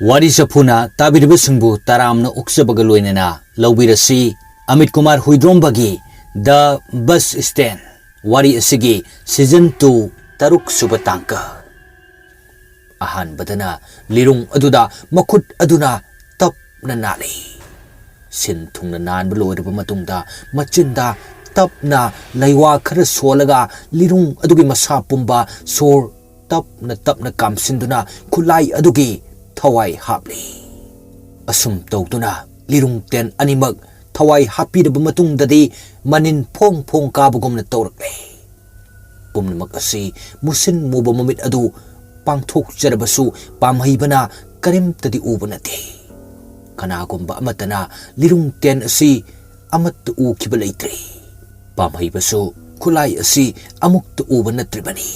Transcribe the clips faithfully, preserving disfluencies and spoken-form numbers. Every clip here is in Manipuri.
ꯋꯥꯔꯤ ꯆꯐꯨꯅ ꯇꯥꯕꯤꯔꯤꯕꯁꯤꯡꯕꯨ ꯇꯔꯥꯝꯅ ꯑꯣꯛꯆꯕꯒ ꯂꯣꯏꯅꯅ ꯂꯧꯕꯤꯔꯁꯤ꯫ Amit Kumar ꯍꯨꯏꯗ꯭ꯔꯣꯝꯕꯒꯤ The Bus Stand ꯋꯥꯔꯤ ꯑꯁꯤꯒꯤ season two ꯇꯔꯨꯛ ꯁꯨꯕ ꯇꯥꯡꯀꯛ꯫ ꯑꯍꯥꯟꯕꯗꯅ ꯂꯤꯔꯨꯡ ꯑꯗꯨꯗ ꯃꯈꯨꯠ ꯑꯗꯨꯅ ꯇꯞꯅ ꯅꯥꯜꯂꯤ꯫ ꯁꯤꯟ ꯊꯨꯡꯅ ꯅꯥꯟꯕ ꯂꯣꯏꯔꯕ ꯃꯇꯨꯡꯗ ꯃꯆꯤꯟꯗ ꯇꯞꯅ ꯂꯩꯋꯥ ꯈꯔ ꯁꯣꯜꯂꯒ ꯂꯤꯔꯨꯡ ꯑꯗꯨꯒꯤ ꯃꯁꯥ ꯄꯨꯝꯕ ꯁꯣꯔ ꯇꯞꯅ ꯇꯞꯅ ꯀꯥꯝꯁꯤꯟꯗꯨꯅ ꯈꯨꯠꯂꯥꯏ ꯑꯗꯨꯒꯤ ꯊꯋꯥꯏ ꯍꯥꯞꯂꯤ꯫ ꯑꯁꯨꯝ ꯇꯧꯗꯨꯅ ꯂꯤꯔꯨꯡ ꯇꯦꯟ ꯑꯅꯤꯃꯛ ꯊꯋꯥꯏ ꯍꯥꯞꯄꯤꯔꯕ ꯃꯇꯨꯡꯗꯗꯤ ꯃꯅꯤꯟ ꯐꯣꯡ ꯐꯣꯡ ꯀꯥꯕꯒꯨꯝꯅ ꯇꯧꯔꯛꯂꯦ꯫ ꯄꯨꯝꯅꯃꯛ ꯑꯁꯤ ꯃꯨꯁꯤꯟ ꯃꯨꯕ ꯃꯃꯤꯠ ꯑꯗꯨ ꯄꯥꯡꯊꯣꯛꯆꯔꯕꯁꯨ ꯄꯥꯝꯍꯩꯕꯅ ꯀꯔꯤꯝꯇꯗꯤ ꯎꯕ ꯅꯠꯇꯦ꯫ ꯀꯅꯥꯒꯨꯝꯕ ꯑꯃꯠꯇꯅ ꯂꯤꯔꯨꯡ ꯇꯦꯟ ꯑꯁꯤ ꯑꯃꯠꯇ ꯎꯈꯤꯕ ꯂꯩꯇ꯭ꯔꯤ꯫ ꯄꯥꯝꯍꯩꯕꯁꯨ ꯈꯨꯠꯂꯥꯏ ꯑꯁꯤ ꯑꯃꯨꯛꯇ ꯎꯕ ꯅꯠꯇ꯭ꯔꯤꯕꯅꯤ꯫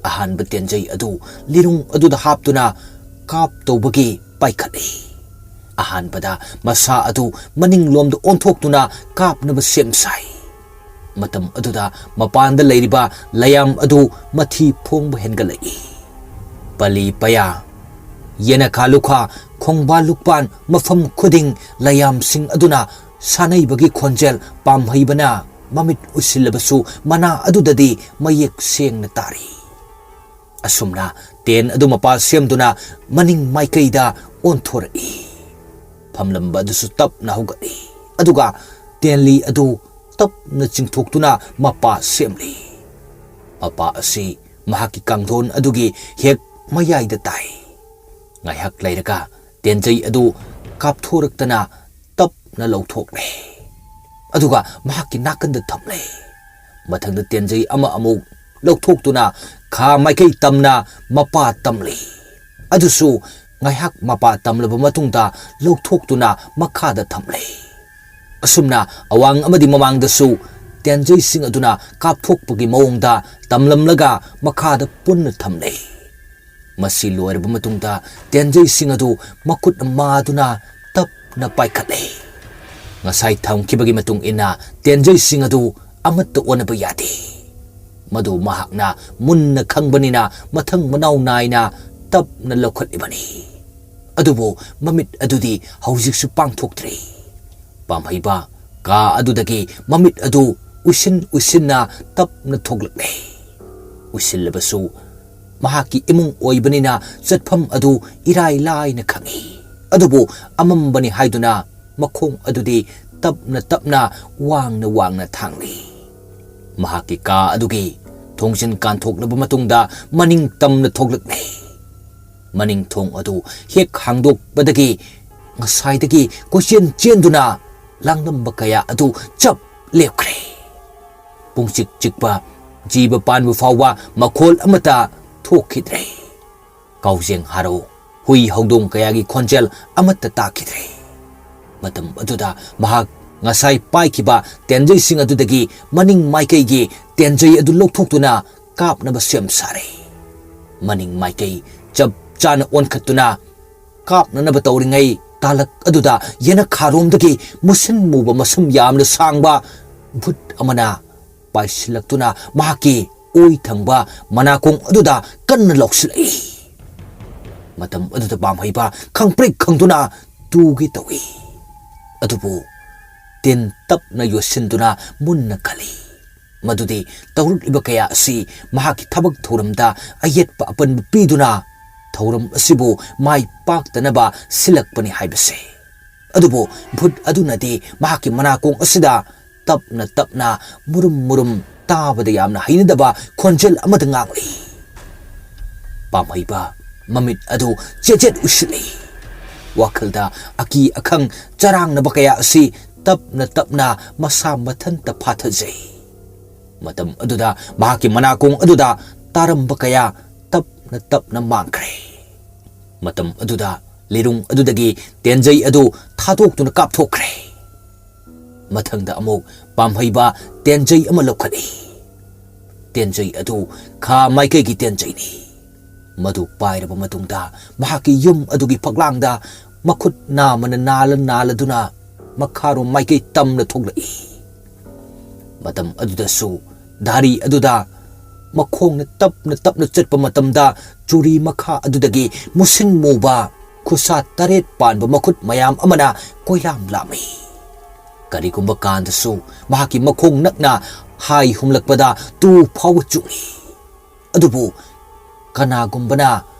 ꯑꯍꯥꯟꯕ ꯇꯦꯟꯖꯩ ꯑꯗꯨ ꯂꯤꯔꯨꯡ ꯑꯗꯨꯗ ꯍꯥꯞꯇꯨꯅ ꯀꯥꯞ ꯇꯧꯕꯒꯤ ꯄꯥꯏꯈꯠꯂꯤ꯫ ꯑꯍꯥꯟꯕꯗ ꯃꯁꯥ ꯑꯗꯨ ꯃꯅꯤꯡꯂꯣꯝꯗ ꯑꯣꯟꯊꯣꯛꯇꯨꯅ ꯀꯥꯞꯅꯕ ꯁꯦꯝ ꯁꯥꯏ꯫ ꯃꯇꯝ ꯑꯗꯨꯗ ꯃꯄꯥꯟꯗ ꯂꯩꯔꯤꯕ ꯂꯩꯌꯥꯝ ꯑꯗꯨ ꯃꯊꯤ ꯐꯣꯡꯕ ꯍꯦꯟꯒꯠꯂꯛꯏ꯫ ꯄꯂꯤ ꯄꯌꯥ, ꯌꯦꯅꯈꯥ ꯂꯨꯈꯥ, ꯈꯣꯡꯕꯥꯜ ꯂꯨꯛꯄꯥꯟ ꯃꯐꯝ ꯈꯨꯗꯤꯡ ꯂꯩꯌꯥꯝꯁꯤꯡ ꯑꯗꯨꯅ ꯁꯥꯟꯅꯩꯕꯒꯤ ꯈꯣꯟꯖꯦꯜ ꯄꯥꯝꯍꯩꯕꯅ ꯃꯃꯤꯠ ꯎꯏꯁꯤꯜꯂꯕꯁꯨ ꯃꯅꯥ ꯑꯗꯨꯗꯗꯤ ꯃꯌꯦꯛ ꯁꯦꯡꯅ ꯇꯥꯔꯤ꯫ ꯑꯁꯨꯝꯅ ꯇꯦꯟ ꯑꯗꯨ ꯃꯄꯥ ꯁꯦꯝꯗꯨꯅ ꯃꯅꯤꯡ ꯃꯥꯏꯀꯩꯗ ꯑꯣꯟꯊꯣꯔꯛꯏ꯫ ꯐꯝꯂꯝꯕ ꯑꯗꯨꯁꯨ ꯇꯞꯅ ꯍꯧꯒꯠꯂꯤ꯫ ꯑꯗꯨꯒ ꯇꯦꯟꯂꯤ ꯑꯗꯨ ꯇꯞꯅ ꯆꯤꯡꯊꯣꯛꯇꯨꯅ ꯃꯄꯥ ꯁꯦꯝꯂꯤ꯫ ꯃꯄꯥ ꯑꯁꯤ ꯃꯍꯥꯛꯀꯤ ꯀꯥꯡꯊꯣꯟ ꯑꯗꯨꯒꯤ ꯍꯦꯛ ꯃꯌꯥꯏꯗ ꯇꯥꯏ꯫ ꯉꯥꯏꯍꯥꯛ ꯂꯩꯔꯒ ꯇꯦꯟꯖꯩ ꯑꯗꯨ ꯀꯥꯞꯊꯣꯔꯛꯇꯅ ꯇꯞꯅ ꯂꯧꯊꯣꯛꯂꯦ꯫ ꯑꯗꯨꯒ ꯃꯍꯥꯛꯀꯤ ꯅꯥꯀꯟꯗ ꯊꯝꯂꯦ꯫ ꯃꯊꯪꯗ ꯇꯦꯟꯖꯩ ꯑꯃ ꯑꯃꯨꯛ ꯂꯧꯊꯣꯛꯇꯨꯅ ꯈꯥ ꯃꯥꯏꯀꯩ ꯇꯝꯅ ꯃꯄꯥ ꯇꯝꯂꯤ꯫ ꯑꯗꯨꯁꯨ ꯉꯥꯏꯍꯥꯛ ꯃꯄꯥ ꯇꯝꯂꯕ ꯃꯇꯨꯡꯗ ꯂꯧꯊꯣꯛꯇꯨꯅ ꯃꯈꯥꯗ ꯊꯝꯂꯦ꯫ ꯑꯁꯨꯝꯅ ꯑꯋꯥꯡ ꯑꯃꯗꯤ ꯃꯃꯥꯡꯗꯁꯨ ꯇꯦꯟꯖꯩꯁꯤꯡ ꯑꯗꯨꯅ ꯀꯥꯞꯊꯣꯛꯄꯒꯤ ꯃꯑꯣꯡꯗ ꯇꯝꯂꯝꯂꯒ ꯃꯈꯥꯗ ꯄꯨꯟꯅ ꯊꯝꯂꯦ꯫ ꯃꯁꯤ ꯂꯣꯏꯔꯕ ꯃꯇꯨꯡꯗ ꯇꯦꯟꯖꯩꯁꯤꯡ ꯑꯗꯨ ꯃꯈꯨꯠꯅ ꯃꯥꯗꯨꯅ ꯇꯞꯅ ꯄꯥꯏꯈꯠꯂꯦ꯫ ꯉꯁꯥꯏ ꯊꯝꯈꯤꯕꯒꯤ ꯃꯇꯨꯡ ꯏꯟꯅ ꯇꯦꯟꯖꯩꯁꯤꯡ ꯑꯗꯨ ꯑꯃꯠꯇ ꯑꯣꯟꯅꯕ ꯌꯥꯗꯦ꯫ ꯃꯗꯨ ꯃꯍꯥꯛꯅ ꯃꯨꯟꯅ ꯈꯪꯕꯅꯤꯅ ꯃꯊꯪ ꯃꯅꯥꯎ ꯅꯥꯏꯅ ꯇꯞꯅ ꯂꯧꯈꯠꯂꯤꯕꯅꯤ꯫ ꯑꯗꯨꯕꯨ ꯃꯃꯤꯠ ꯑꯗꯨꯗꯤ ꯍꯧꯖꯤꯛꯁꯨ ꯄꯥꯡꯊꯣꯛꯇ꯭ꯔꯤ꯫ ꯄꯥꯝꯍꯩꯕ ꯀꯥ ꯑꯗꯨꯗꯒꯤ ꯃꯃꯤꯠ ꯑꯗꯨ ꯎꯏꯁꯤꯟ ꯎꯏꯁꯤꯟꯅ ꯇꯞꯅ ꯊꯣꯛꯂꯛꯂꯦ꯫ ꯎꯏꯁꯤꯜꯂꯕꯁꯨ ꯃꯍꯥꯛꯀꯤ ꯏꯃꯨꯡ ꯑꯣꯏꯕꯅꯤꯅ ꯆꯠꯐꯝ ꯑꯗꯨ ꯏꯔꯥꯏ ꯂꯥꯏꯅ ꯈꯪꯏ꯫ ꯑꯗꯨꯕꯨ ꯑꯃꯝꯕꯅꯤ ꯍꯥꯏꯗꯨꯅ ꯃꯈꯣꯡ ꯑꯗꯨꯗꯤ ꯇꯞꯅ ꯇꯞꯅ ꯋꯥꯡꯅ ꯋꯥꯡꯅ ꯊꯥꯡꯂꯤ꯫ ꯃꯍꯥꯛꯀꯤ ꯀꯥ ꯑꯗꯨꯒꯤ ꯊꯣꯡꯖꯤꯟ ꯀꯥꯟꯊꯣꯛꯂꯕ ꯃꯇꯨꯡꯗ ꯃꯅꯤꯡ ꯇꯝꯅ ꯊꯣꯛꯂꯛꯂꯦ꯫ ꯃꯅꯤꯡ ꯊꯣꯡ ꯑꯗꯨ ꯍꯦꯛ ꯍꯥꯡꯗꯣꯛꯄꯗꯒꯤ ꯉꯁꯥꯏꯗꯒꯤ ꯀꯣꯏꯆꯦꯟ ꯆꯦꯟꯗꯨꯅ ꯂꯥꯡꯂꯝꯕ ꯀꯌꯥ ꯑꯗꯨ ꯆꯞ ꯂꯦꯞꯈ꯭ꯔꯦ꯫ ꯄꯨꯡꯆꯤꯛ ꯆꯤꯛꯄ ꯖꯤꯕ ꯄꯥꯟꯕ ꯐꯥꯎꯕ ꯃꯈꯣꯜ ꯑꯃꯠꯇ ꯊꯣꯛꯈꯤꯗ꯭ꯔꯦ꯫ ꯀꯥꯎꯖꯦꯡ ꯍꯥꯔꯧ, ꯍꯨꯏ ꯍꯧꯗꯣꯡ ꯀꯌꯥꯒꯤ ꯈꯣꯟꯖꯦꯜ ꯑꯃꯠꯇ ꯇꯥꯈꯤꯗ꯭ꯔꯦ꯫ ꯃꯇꯝ ꯑꯗꯨꯗ ꯃꯍꯥꯛ ꯉꯁꯥꯏ ꯄꯥꯏꯈꯤꯕ ꯇꯦꯟꯖꯩꯁꯤꯡ ꯑꯗꯨꯗꯒꯤ ꯃꯅꯤꯡ ꯃꯥꯏꯀꯩꯒꯤ ꯇꯦꯟꯖꯩ ꯑꯗꯨ ꯂꯧꯊꯣꯛꯇꯨꯅ ꯀꯥꯞꯅꯕ ꯁꯦꯝ ꯁꯥꯔꯦ꯫ ꯃꯅꯤꯡ ꯃꯥꯏꯀꯩ ꯆꯞ ꯆꯥꯅ ꯑꯣꯟꯈꯠꯇꯨꯅ ꯀꯥꯞꯅꯅꯕ ꯇꯧꯔꯤꯉꯩ, ꯇꯥꯂꯛ ꯑꯗꯨꯗ ꯌꯦꯅꯈꯥꯔꯣꯝꯗꯒꯤ ꯃꯨꯁꯤꯟ ꯃꯨꯕ ꯃꯁꯝ ꯌꯥꯝꯅ ꯁꯥꯡꯕ ꯚꯨꯠ ꯑꯃꯅ ꯄꯥꯏꯁꯤꯜꯂꯛꯇꯨꯅ ꯃꯍꯥꯛꯀꯤ ꯑꯣꯏ ꯊꯪꯕ ꯃꯅꯥꯀꯣꯡ ꯑꯗꯨꯗ ꯀꯟꯅ ꯂꯧꯁꯤꯜꯂꯛꯏ꯫ ꯃꯇꯝ ꯑꯗꯨꯗ ꯄꯥꯝꯍꯩꯕ ꯈꯪꯄ꯭ꯔꯦꯛ ꯈꯪꯗꯨꯅ ꯇꯨꯒꯦ ꯇꯧꯏ꯫ ꯑꯗꯨꯕꯨ ꯇꯤꯟ ꯇꯞꯅ ꯌꯣꯠꯁꯤꯟꯗꯨꯅ ꯃꯨꯟꯅ ꯈꯜꯂꯤ꯫ ꯃꯗꯨꯗꯤ ꯇꯧꯔꯛꯂꯤꯕ ꯀꯌꯥ ꯑꯁꯤ ꯃꯍꯥꯛꯀꯤ ꯊꯕꯛ ꯊꯧꯔꯝꯗ ꯑꯌꯦꯠꯄ ꯑꯄꯟꯕ ꯄꯤꯗꯨꯅ ꯊꯧꯔꯝ ꯑꯁꯤꯕꯨ ꯃꯥꯏ ꯄꯥꯛꯇꯅꯕ ꯁꯤꯜꯂꯛꯄꯅꯤ ꯍꯥꯏꯕꯁꯦ꯫ ꯑꯗꯨꯕꯨ ꯚꯨꯠ ꯑꯗꯨꯅꯗꯤ ꯃꯍꯥꯛꯀꯤ ꯃꯅꯥꯀꯣꯡ ꯑꯁꯤꯗ ꯇꯞꯅ ꯇꯞꯅ, ꯃꯨꯔꯨꯝ ꯃꯨꯔꯨꯝ, ꯇꯥꯕꯗ ꯌꯥꯝꯅ ꯍꯩꯅꯗꯕ ꯈꯣꯟꯖꯦꯜ ꯑꯃꯗ ꯉꯥꯡꯂꯛꯏ꯫ ꯄꯥꯝꯍꯩꯕ ꯃꯃꯤꯠ ꯑꯗꯨ ꯆꯦꯠ ꯆꯦꯠ ꯎꯏꯁꯤꯜꯂꯤ꯫ ꯋꯥꯈꯜꯗ ꯑꯀꯤ ꯑꯈꯪ ꯆꯔꯥꯡꯅꯕ ꯀꯌꯥ ꯑꯁꯤ ꯇꯞꯅ ꯇꯞꯅ ꯃꯁꯥ ꯃꯊꯟꯇ ꯐꯥꯊꯖꯩ꯫ ꯃꯇꯝ ꯑꯗꯨꯗ ꯃꯍꯥꯛꯀꯤ ꯃꯅꯥꯀꯣꯡ ꯑꯗꯨꯗ ꯇꯥꯔꯝꯕ ꯀꯌꯥ ꯇꯞꯅ ꯇꯞꯅ ꯃꯥꯡꯈ꯭ꯔꯦ꯫ ꯃꯇꯝ ꯑꯗꯨꯗ ꯂꯤꯔꯨꯡ ꯑꯗꯨꯗꯒꯤ ꯇꯦꯟꯖꯩ ꯑꯗꯨ ꯊꯥꯗꯣꯛꯇꯨꯅ ꯀꯥꯞꯊꯣꯛꯈ꯭ꯔꯦ꯫ ꯃꯊꯪꯗ ꯑꯃꯨꯛ ꯄꯥꯝꯍꯩꯕ ꯇꯦꯟꯖꯩ ꯑꯃ ꯂꯧꯈꯠꯂꯤ꯫ ꯇꯦꯟꯖꯩ ꯑꯗꯨ ꯈꯥ ꯃꯥꯏꯀꯩꯒꯤ ꯇꯦꯟꯖꯩꯅꯤ꯫ ꯃꯗꯨ ꯄꯥꯏꯔꯕ ꯃꯇꯨꯡꯗ ꯃꯍꯥꯛꯀꯤ ꯌꯨꯝ ꯑꯗꯨꯒꯤ ꯐꯛꯂꯥꯡꯗ ꯃꯈꯨꯠ ꯅꯥꯝꯃꯅ ꯅꯥꯜꯂ ꯅꯥꯜꯂꯗꯨꯅ ꯃꯈꯥꯔꯣꯝ ꯃꯥꯏꯀꯩ ꯇꯝꯅ ꯊꯣꯛꯂꯛꯏ꯫ ꯃꯇꯝ ꯑꯗꯨꯗꯁꯨ ꯙꯥꯔꯤ ꯑꯗꯨꯗ ꯃꯈꯣꯡꯅ ꯇꯞꯅ ꯇꯞꯅ ꯆꯠꯄ ꯃꯇꯝꯗ ꯆꯨꯔꯤ ꯃꯈꯥ ꯑꯗꯨꯗꯒꯤ ꯃꯨꯁꯤꯟ ꯃꯨꯕ ꯈꯨꯠꯁꯥ ꯇꯔꯦꯠ ꯄꯥꯟꯕ ꯃꯈꯨꯠ ꯃꯌꯥꯝ ꯑꯃꯅ ꯀꯣꯏꯂꯥꯝ ꯂꯥꯝꯃꯤ꯫ ꯀꯔꯤꯒꯨꯝꯕ ꯀꯥꯟꯗꯁꯨ ꯃꯍꯥꯛꯀꯤ ꯃꯈꯣꯡ ꯅꯛꯅ ꯍꯥꯏ ꯍꯨꯝꯂꯛꯄꯗ ꯇꯨ ꯐꯥꯎꯕ ꯆꯨꯡꯏ꯫ ꯑꯗꯨꯕꯨ ꯀꯅꯥꯒꯨꯝꯕꯅ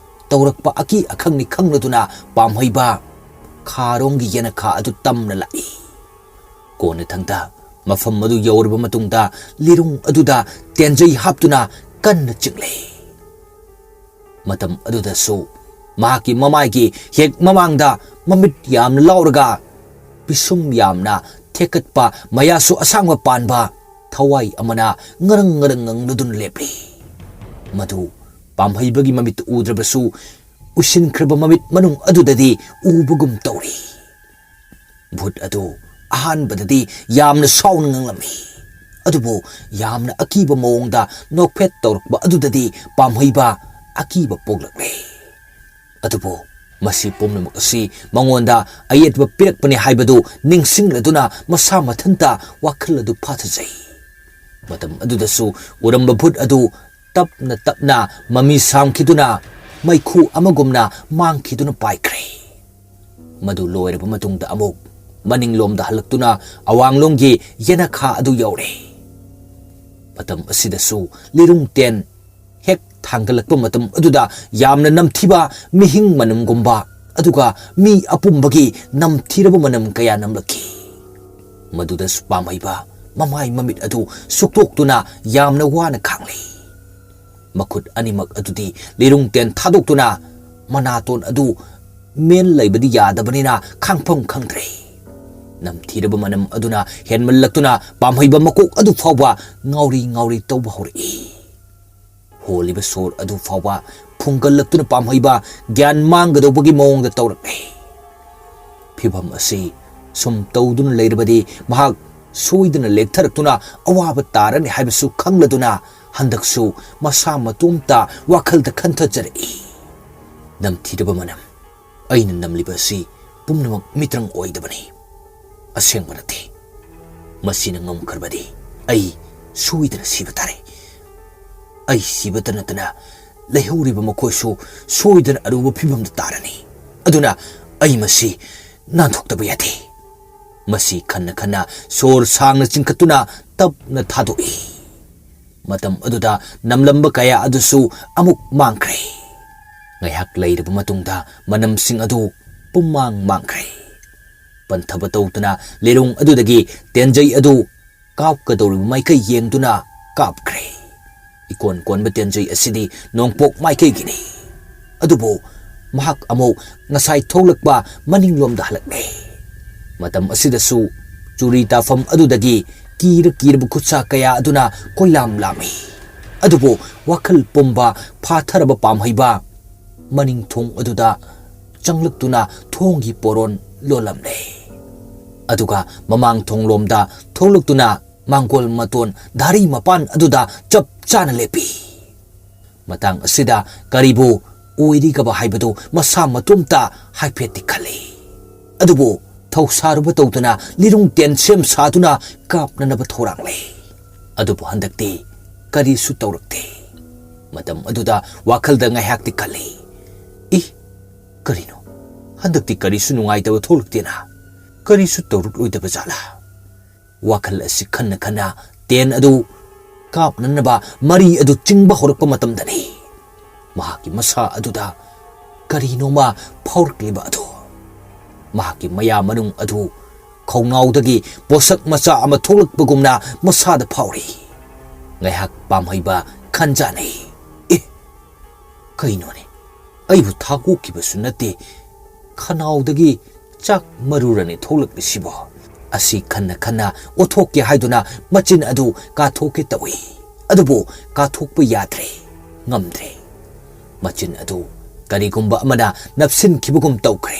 ꯇꯧꯔꯛꯄ ꯑꯀꯤ ꯑꯈꯪꯅꯤ ꯈꯪꯂꯗꯨꯅ ꯄꯥꯝꯍꯩꯕ ꯈꯥꯔꯣꯡꯒꯤ ꯌꯦꯅꯈꯥ ꯑꯗꯨ ꯇꯝꯅ ꯂꯥꯛꯏ꯫ ꯀꯣꯟꯅꯊꯪꯗ ꯃꯐꯝ ꯑꯗꯨ ꯌꯧꯔꯕ ꯃꯇꯨꯡꯗ ꯂꯤꯔꯨꯡ ꯑꯗꯨꯗ ꯇꯦꯟꯖꯩ ꯍꯥꯞꯇꯨꯅ ꯀꯟꯅ ꯆꯤꯡꯂꯦ꯫ ꯃꯇꯝ ꯑꯗꯨꯗꯁꯨ ꯃꯍꯥꯛꯀꯤ ꯃꯃꯥꯏꯒꯤ ꯍꯦꯛ ꯃꯃꯥꯡꯗ ꯃꯃꯤꯠ ꯌꯥꯝꯅ ꯂꯥꯎꯔꯒ ꯄꯤꯁꯨꯝ ꯌꯥꯝꯅ ꯊꯦꯛꯀꯠꯄ, ꯃꯌꯥꯁꯨ ꯑꯁꯥꯡꯕ ꯄꯥꯟꯕ ꯊꯋꯥꯏ ꯑꯃꯅ ꯉꯔꯪ ꯉꯔꯪ ꯉꯪꯂꯗꯨꯅ ꯂꯦꯞꯂꯤ꯫ ꯃꯗꯨ ꯄꯥꯝꯍꯩꯕꯒꯤ ꯃꯃꯤꯠꯇ ꯎꯗ꯭ꯔꯕꯁꯨ ꯎꯁꯤꯟꯈ꯭ꯔꯕ ꯃꯃꯤꯠ ꯃꯅꯨꯡ ꯑꯗꯨꯗꯗꯤ ꯎꯕꯒꯨꯝ ꯇꯧꯔꯤ꯫ ꯚꯨꯠ ꯑꯗꯨ ꯑꯍꯥꯟꯕꯗꯗꯤ ꯌꯥꯝꯅ ꯁꯥꯎꯅ ꯉꯥꯡꯂꯝꯃꯤ, ꯑꯗꯨꯕꯨ ꯌꯥꯝꯅ ꯑꯀꯤꯕ ꯃꯑꯣꯡꯗ ꯅꯣꯛꯐꯦꯠ ꯇꯧꯔꯛꯄ ꯑꯗꯨꯗꯗꯤ ꯄꯥꯝꯍꯩꯕ ꯑꯀꯤꯕ ꯄꯣꯛꯂꯛꯂꯦ꯫ ꯑꯗꯨꯕꯨ ꯃꯁꯤ ꯄꯨꯝꯅꯃꯛ ꯑꯁꯤ ꯃꯉꯣꯟꯗ ꯑꯌꯦꯠꯄ ꯄꯤꯔꯛꯄꯅꯤ ꯍꯥꯏꯕꯗꯨ ꯅꯤꯡꯁꯤꯡꯂꯗꯨꯅ ꯃꯁꯥ ꯃꯊꯟꯇ ꯋꯥꯈꯜ ꯑꯗꯨ ꯐꯥꯊꯖꯩ꯫ ꯃꯇꯝ ꯑꯗꯨꯗꯁꯨ ꯎꯔꯝꯕ ꯚꯨꯠ ꯑꯗꯨ ꯇꯞꯅ ꯇꯞꯅ ꯃꯃꯤ ꯁꯥꯝꯈꯤꯗꯨꯅ ꯃꯩꯈꯨ ꯑꯃꯒꯨꯝꯅ ꯃꯥꯡꯈꯤꯗꯨꯅ ꯄꯥꯏꯈ꯭ꯔꯦ꯫ ꯃꯗꯨ ꯂꯣꯏꯔꯕ ꯃꯇꯨꯡꯗ ꯑꯃꯨꯛ ꯃꯅꯤꯡꯂꯣꯝꯗ ꯍꯜꯂꯛꯇꯨꯅ ꯑꯋꯥꯡꯂꯣꯝꯒꯤ ꯌꯦꯅꯈꯥ ꯑꯗꯨ ꯌꯧꯔꯦ꯫ ꯃꯇꯝ ꯑꯁꯤꯗꯁꯨ ꯂꯤꯔꯨꯡ ꯇꯦꯟ ꯍꯦꯛ ꯊꯥꯡꯒꯠꯂꯛꯄ ꯃꯇꯝ ꯑꯗꯨꯗ ꯌꯥꯝꯅ ꯅꯝꯊꯤꯕ ꯃꯤꯍꯤꯡ ꯃꯅꯝꯒꯨꯝꯕ, ꯑꯗꯨꯒ ꯃꯤ ꯑꯄꯨꯝꯕꯒꯤ ꯅꯝꯊꯤꯔꯕ ꯃꯅꯝ ꯀꯌꯥ ꯅꯝꯂꯛꯈꯤ꯫ ꯃꯗꯨꯗꯁꯨ ꯄꯥꯝꯍꯩꯕ ꯃꯃꯥꯏ ꯃꯃꯤꯠ ꯑꯗꯨ ꯁꯨꯛꯇꯣꯛꯇꯨꯅ ꯌꯥꯝꯅ ꯋꯥꯅ ꯈꯥꯡꯂꯤ꯫ ꯃꯈꯨꯠ ꯑꯅꯤꯃꯛ ꯑꯗꯨꯗꯤ ꯂꯤꯔꯨꯡ ꯇꯦꯟ ꯊꯥꯗꯣꯛꯇꯨꯅ ꯃꯅꯥꯇꯣꯟ ꯑꯗꯨ ꯃꯦꯟ ꯂꯩꯕꯗꯤ ꯌꯥꯗꯕꯅꯤꯅ ꯈꯥꯡꯐꯝ ꯈꯪꯗ꯭ꯔꯦ꯫ ꯅꯝꯊꯤꯔꯕ ꯃꯅꯝ ꯑꯗꯨꯅ ꯍꯦꯟꯃꯜꯂꯛꯇꯨꯅ ꯄꯥꯝꯍꯩꯕ ꯃꯀꯣꯛ ꯑꯗꯨ ꯐꯥꯎꯕ ꯉꯥꯎꯔꯤ ꯉꯥꯎꯔꯤ ꯇꯧꯕ ꯍꯧꯔꯛꯏ꯫ ꯍꯣꯜꯂꯤꯕ ꯁꯣꯔ ꯑꯗꯨ ꯐꯥꯎꯕ ꯐꯨꯡꯒꯠꯂꯛꯇꯨꯅ ꯄꯥꯝꯍꯩꯕ ꯒ꯭ꯌꯥꯟ ꯃꯥꯡꯒꯗꯧꯕꯒꯤ ꯃꯑꯣꯡꯗ ꯇꯧꯔꯛꯂꯦ꯫ ꯐꯤꯚꯝ ꯑꯁꯤ ꯁꯨꯝ ꯇꯧꯗꯨꯅ ꯂꯩꯔꯕꯗꯤ ꯃꯍꯥꯛ ꯁꯣꯏꯗꯅ ꯂꯦꯛꯊꯔꯛꯇꯨꯅ ꯑꯋꯥꯕ ꯇꯥꯔꯅꯤ ꯍꯥꯏꯕꯁꯨ ꯈꯪꯂꯗꯨꯅ ꯍꯟꯗꯛꯁꯨ ꯃꯁꯥ ꯃꯇꯣꯝꯇ ꯋꯥꯈꯜꯗ ꯈꯟꯊꯖꯔꯛꯏ꯫ ꯅꯝꯊꯤꯔꯕ ꯃꯅꯝ, ꯑꯩꯅ ꯅꯝꯂꯤꯕ ꯑꯁꯤ ꯄꯨꯝꯅꯃꯛ ꯃꯤꯇ꯭ꯔꯪ ꯑꯣꯏꯗꯕꯅꯤ, ꯑꯁꯦꯡꯕ ꯅꯠꯇꯦ꯫ ꯃꯁꯤꯅ ꯉꯝꯈ꯭ꯔꯕꯗꯤ ꯑꯩ ꯁꯣꯏꯗꯅ ꯁꯤꯕ ꯇꯥꯔꯦ꯫ ꯑꯩ ꯁꯤꯕꯇ ꯅꯠꯇꯅ ꯂꯩꯍꯧꯔꯤꯕ ꯃꯈꯣꯏꯁꯨ ꯁꯣꯏꯗꯅ ꯑꯔꯨꯕ ꯐꯤꯕꯝꯗ ꯇꯥꯔꯅꯤ꯫ ꯑꯗꯨꯅ ꯑꯩ ꯃꯁꯤ ꯅꯥꯟꯊꯣꯛꯇꯕ ꯌꯥꯗꯦ꯫ ꯃꯁꯤ ꯈꯟꯅ ꯈꯟꯅ ꯁꯣꯔ ꯁꯥꯡꯅ ꯆꯤꯡꯈꯠꯇꯨꯅ ꯇꯞꯅ ꯊꯥꯗꯣꯛꯏ꯫ ꯃꯇꯝ ꯑꯗꯨꯗ ꯅꯝꯂꯝꯕ ꯀꯌꯥ ꯑꯗꯨꯁꯨ ꯑꯃꯨꯛ ꯃꯥꯡꯈ꯭ꯔꯦ꯫ ꯉꯥꯏꯍꯥꯛ ꯂꯩꯔꯕ ꯃꯇꯨꯡꯗ ꯃꯅꯝꯁꯤꯡ ꯑꯗꯨ ꯄꯨꯝꯃꯥꯡ ꯃꯥꯡꯈ꯭ꯔꯦ꯫ ꯄꯟꯊꯕ ꯇꯧꯗꯅ ꯂꯤꯔꯨꯡ ꯑꯗꯨꯗꯒꯤ ꯇꯦꯟꯖꯩ ꯑꯗꯨ ꯀꯥꯞꯀꯗꯧꯔꯤꯕ ꯃꯥꯏꯀꯩ ꯌꯦꯡꯗꯨꯅ ꯀꯥꯞꯈ꯭ꯔꯦ꯫ ꯏꯀꯣꯟ ꯀꯣꯟꯕ ꯇꯦꯟꯖꯩ ꯑꯁꯤꯗꯤ ꯅꯣꯡꯄꯣꯛ ꯃꯥꯏꯀꯩꯒꯤꯅꯤ꯫ ꯑꯗꯨꯕꯨ ꯃꯍꯥꯛ ꯑꯃꯨꯛ ꯉꯁꯥꯏ ꯊꯣꯛꯂꯛꯄ ꯃꯅꯤꯡꯂꯣꯝꯗ ꯍꯜꯂꯛꯂꯦ꯫ ꯃꯇꯝ ꯑꯁꯤꯗꯁꯨ ꯆꯨꯔꯤ ꯇꯥꯐꯝ ꯑꯗꯨꯗꯒꯤ ꯀꯤꯔ ꯀꯤꯔꯕ ꯈꯨꯠꯁꯥ ꯀꯌꯥ ꯑꯗꯨꯅ ꯀꯣꯏꯂꯥꯝ ꯂꯥꯝꯃꯤ꯫ ꯑꯗꯨꯕꯨ ꯋꯥꯈꯜ ꯄꯨꯝꯕ ꯐꯥꯊꯔꯕ ꯄꯥꯝꯍꯩꯕ ꯃꯅꯤꯡ ꯊꯣꯡ ꯑꯗꯨꯗ ꯆꯪꯂꯛꯇꯨꯅ ꯊꯣꯡꯒꯤ ꯄꯣꯔꯣꯟ ꯂꯣꯜꯂꯝꯂꯦ꯫ ꯑꯗꯨꯒ ꯃꯃꯥꯡ ꯊꯣꯡꯂꯣꯝꯗ ꯊꯣꯛꯂꯛꯇꯨꯅ ꯃꯥꯡꯒꯣꯜ ꯃꯇꯣꯟ ꯙꯥꯔꯤ ꯃꯄꯥꯟ ꯑꯗꯨꯗ ꯆꯞ ꯆꯥꯅ ꯂꯦꯞꯄꯤ꯫ ꯃꯇꯥꯡ ꯑꯁꯤꯗ ꯀꯔꯤꯕꯨ ꯑꯣꯏꯔꯤꯒꯕ ꯍꯥꯏꯕꯗꯨ ꯃꯁꯥ ꯃꯇꯣꯝꯇ ꯍꯥꯏꯐꯦꯠꯇꯤ ꯈꯜꯂꯤ꯫ ꯑꯗꯨꯕꯨ ꯊꯧꯁꯥꯔꯨꯕ ꯇꯧꯗꯅ ꯂꯤꯔꯨꯡ ꯇꯦꯟ ꯁꯦꯝ ꯁꯥꯗꯨꯅ ꯀꯥꯞꯅꯅꯕ ꯊꯧꯔꯥꯡꯂꯦ꯫ ꯑꯗꯨꯕꯨ ꯍꯟꯗꯛꯇꯤ ꯀꯔꯤꯁꯨ ꯇꯧꯔꯛꯇꯦ꯫ ꯃꯇꯝ ꯑꯗꯨꯗ ꯋꯥꯈꯜꯗ ꯉꯥꯏꯍꯥꯛꯇꯤ ꯈꯜꯂꯤ, "ꯏ, ꯀꯔꯤꯅꯣ? ꯍꯟꯗꯛꯇꯤ ꯀꯔꯤꯁꯨ ꯅꯨꯡꯉꯥꯏꯇꯕ ꯊꯣꯛꯂꯛꯇꯦꯅ? ꯀꯔꯤꯁꯨ ꯇꯧꯔꯛꯂꯣꯏꯗꯕ ꯖꯥꯠꯂꯥ?" ꯋꯥꯈꯜ ꯑꯁꯤ ꯈꯟꯅ ꯈꯟꯅ ꯇꯦꯟ ꯑꯗꯨ ꯀꯥꯞꯅꯅꯕ ꯃꯔꯤ ꯑꯗꯨ ꯆꯤꯡꯕ ꯍꯧꯔꯛꯄ ꯃꯇꯝꯗꯅꯤ ꯃꯍꯥꯛꯀꯤ ꯃꯁꯥ ꯑꯗꯨꯗ ꯀꯔꯤꯅꯣꯃ ꯐꯥꯎꯔꯛꯂꯤꯕ ꯑꯗꯨ꯫ ꯃꯍꯥꯛꯀꯤ ꯃꯌꯥ ꯃꯅꯨꯡ ꯑꯗꯨ ꯈꯧꯅꯥꯎꯗꯒꯤ ꯄꯣꯠꯁꯛ ꯃꯆꯥ ꯑꯃ ꯊꯣꯛꯂꯛꯄꯒꯨꯝꯅ ꯃꯁꯥꯗ ꯐꯥꯎꯔꯤ꯫ ꯉꯥꯏꯍꯥꯛ ꯄꯥꯝꯍꯩꯕ ꯈꯟꯖꯥꯅꯩ꯫ "ꯑꯦ, ꯀꯩꯅꯣꯅꯦ? ꯑꯩꯕꯨ ꯊꯥꯛ ꯑꯣꯛꯈꯤꯕꯁꯨ ꯅꯠꯇꯦ, ꯈꯅꯥꯎꯗꯒꯤ ꯆꯥꯛ ꯃꯔꯨꯔꯅꯦ ꯊꯣꯛꯂꯛꯂꯤꯁꯤꯕꯣ?" ꯑꯁꯤ ꯈꯟꯅ ꯈꯟꯅ ꯑꯣꯠꯊꯣꯛꯀꯦ ꯍꯥꯏꯗꯨꯅ ꯃꯆꯤꯟ ꯑꯗꯨ ꯀꯥꯊꯣꯛꯀꯦ ꯇꯧꯏ꯫ ꯑꯗꯨꯕꯨ ꯀꯥꯊꯣꯛꯄ ꯌꯥꯗ꯭ꯔꯦ, ꯉꯝꯗ꯭ꯔꯦ꯫ ꯃꯆꯤꯟ ꯑꯗꯨ ꯀꯔꯤꯒꯨꯝꯕ ꯑꯃꯅ ꯅꯞꯁꯤꯟꯈꯤꯕꯒꯨꯝ ꯇꯧꯈ꯭ꯔꯦ꯫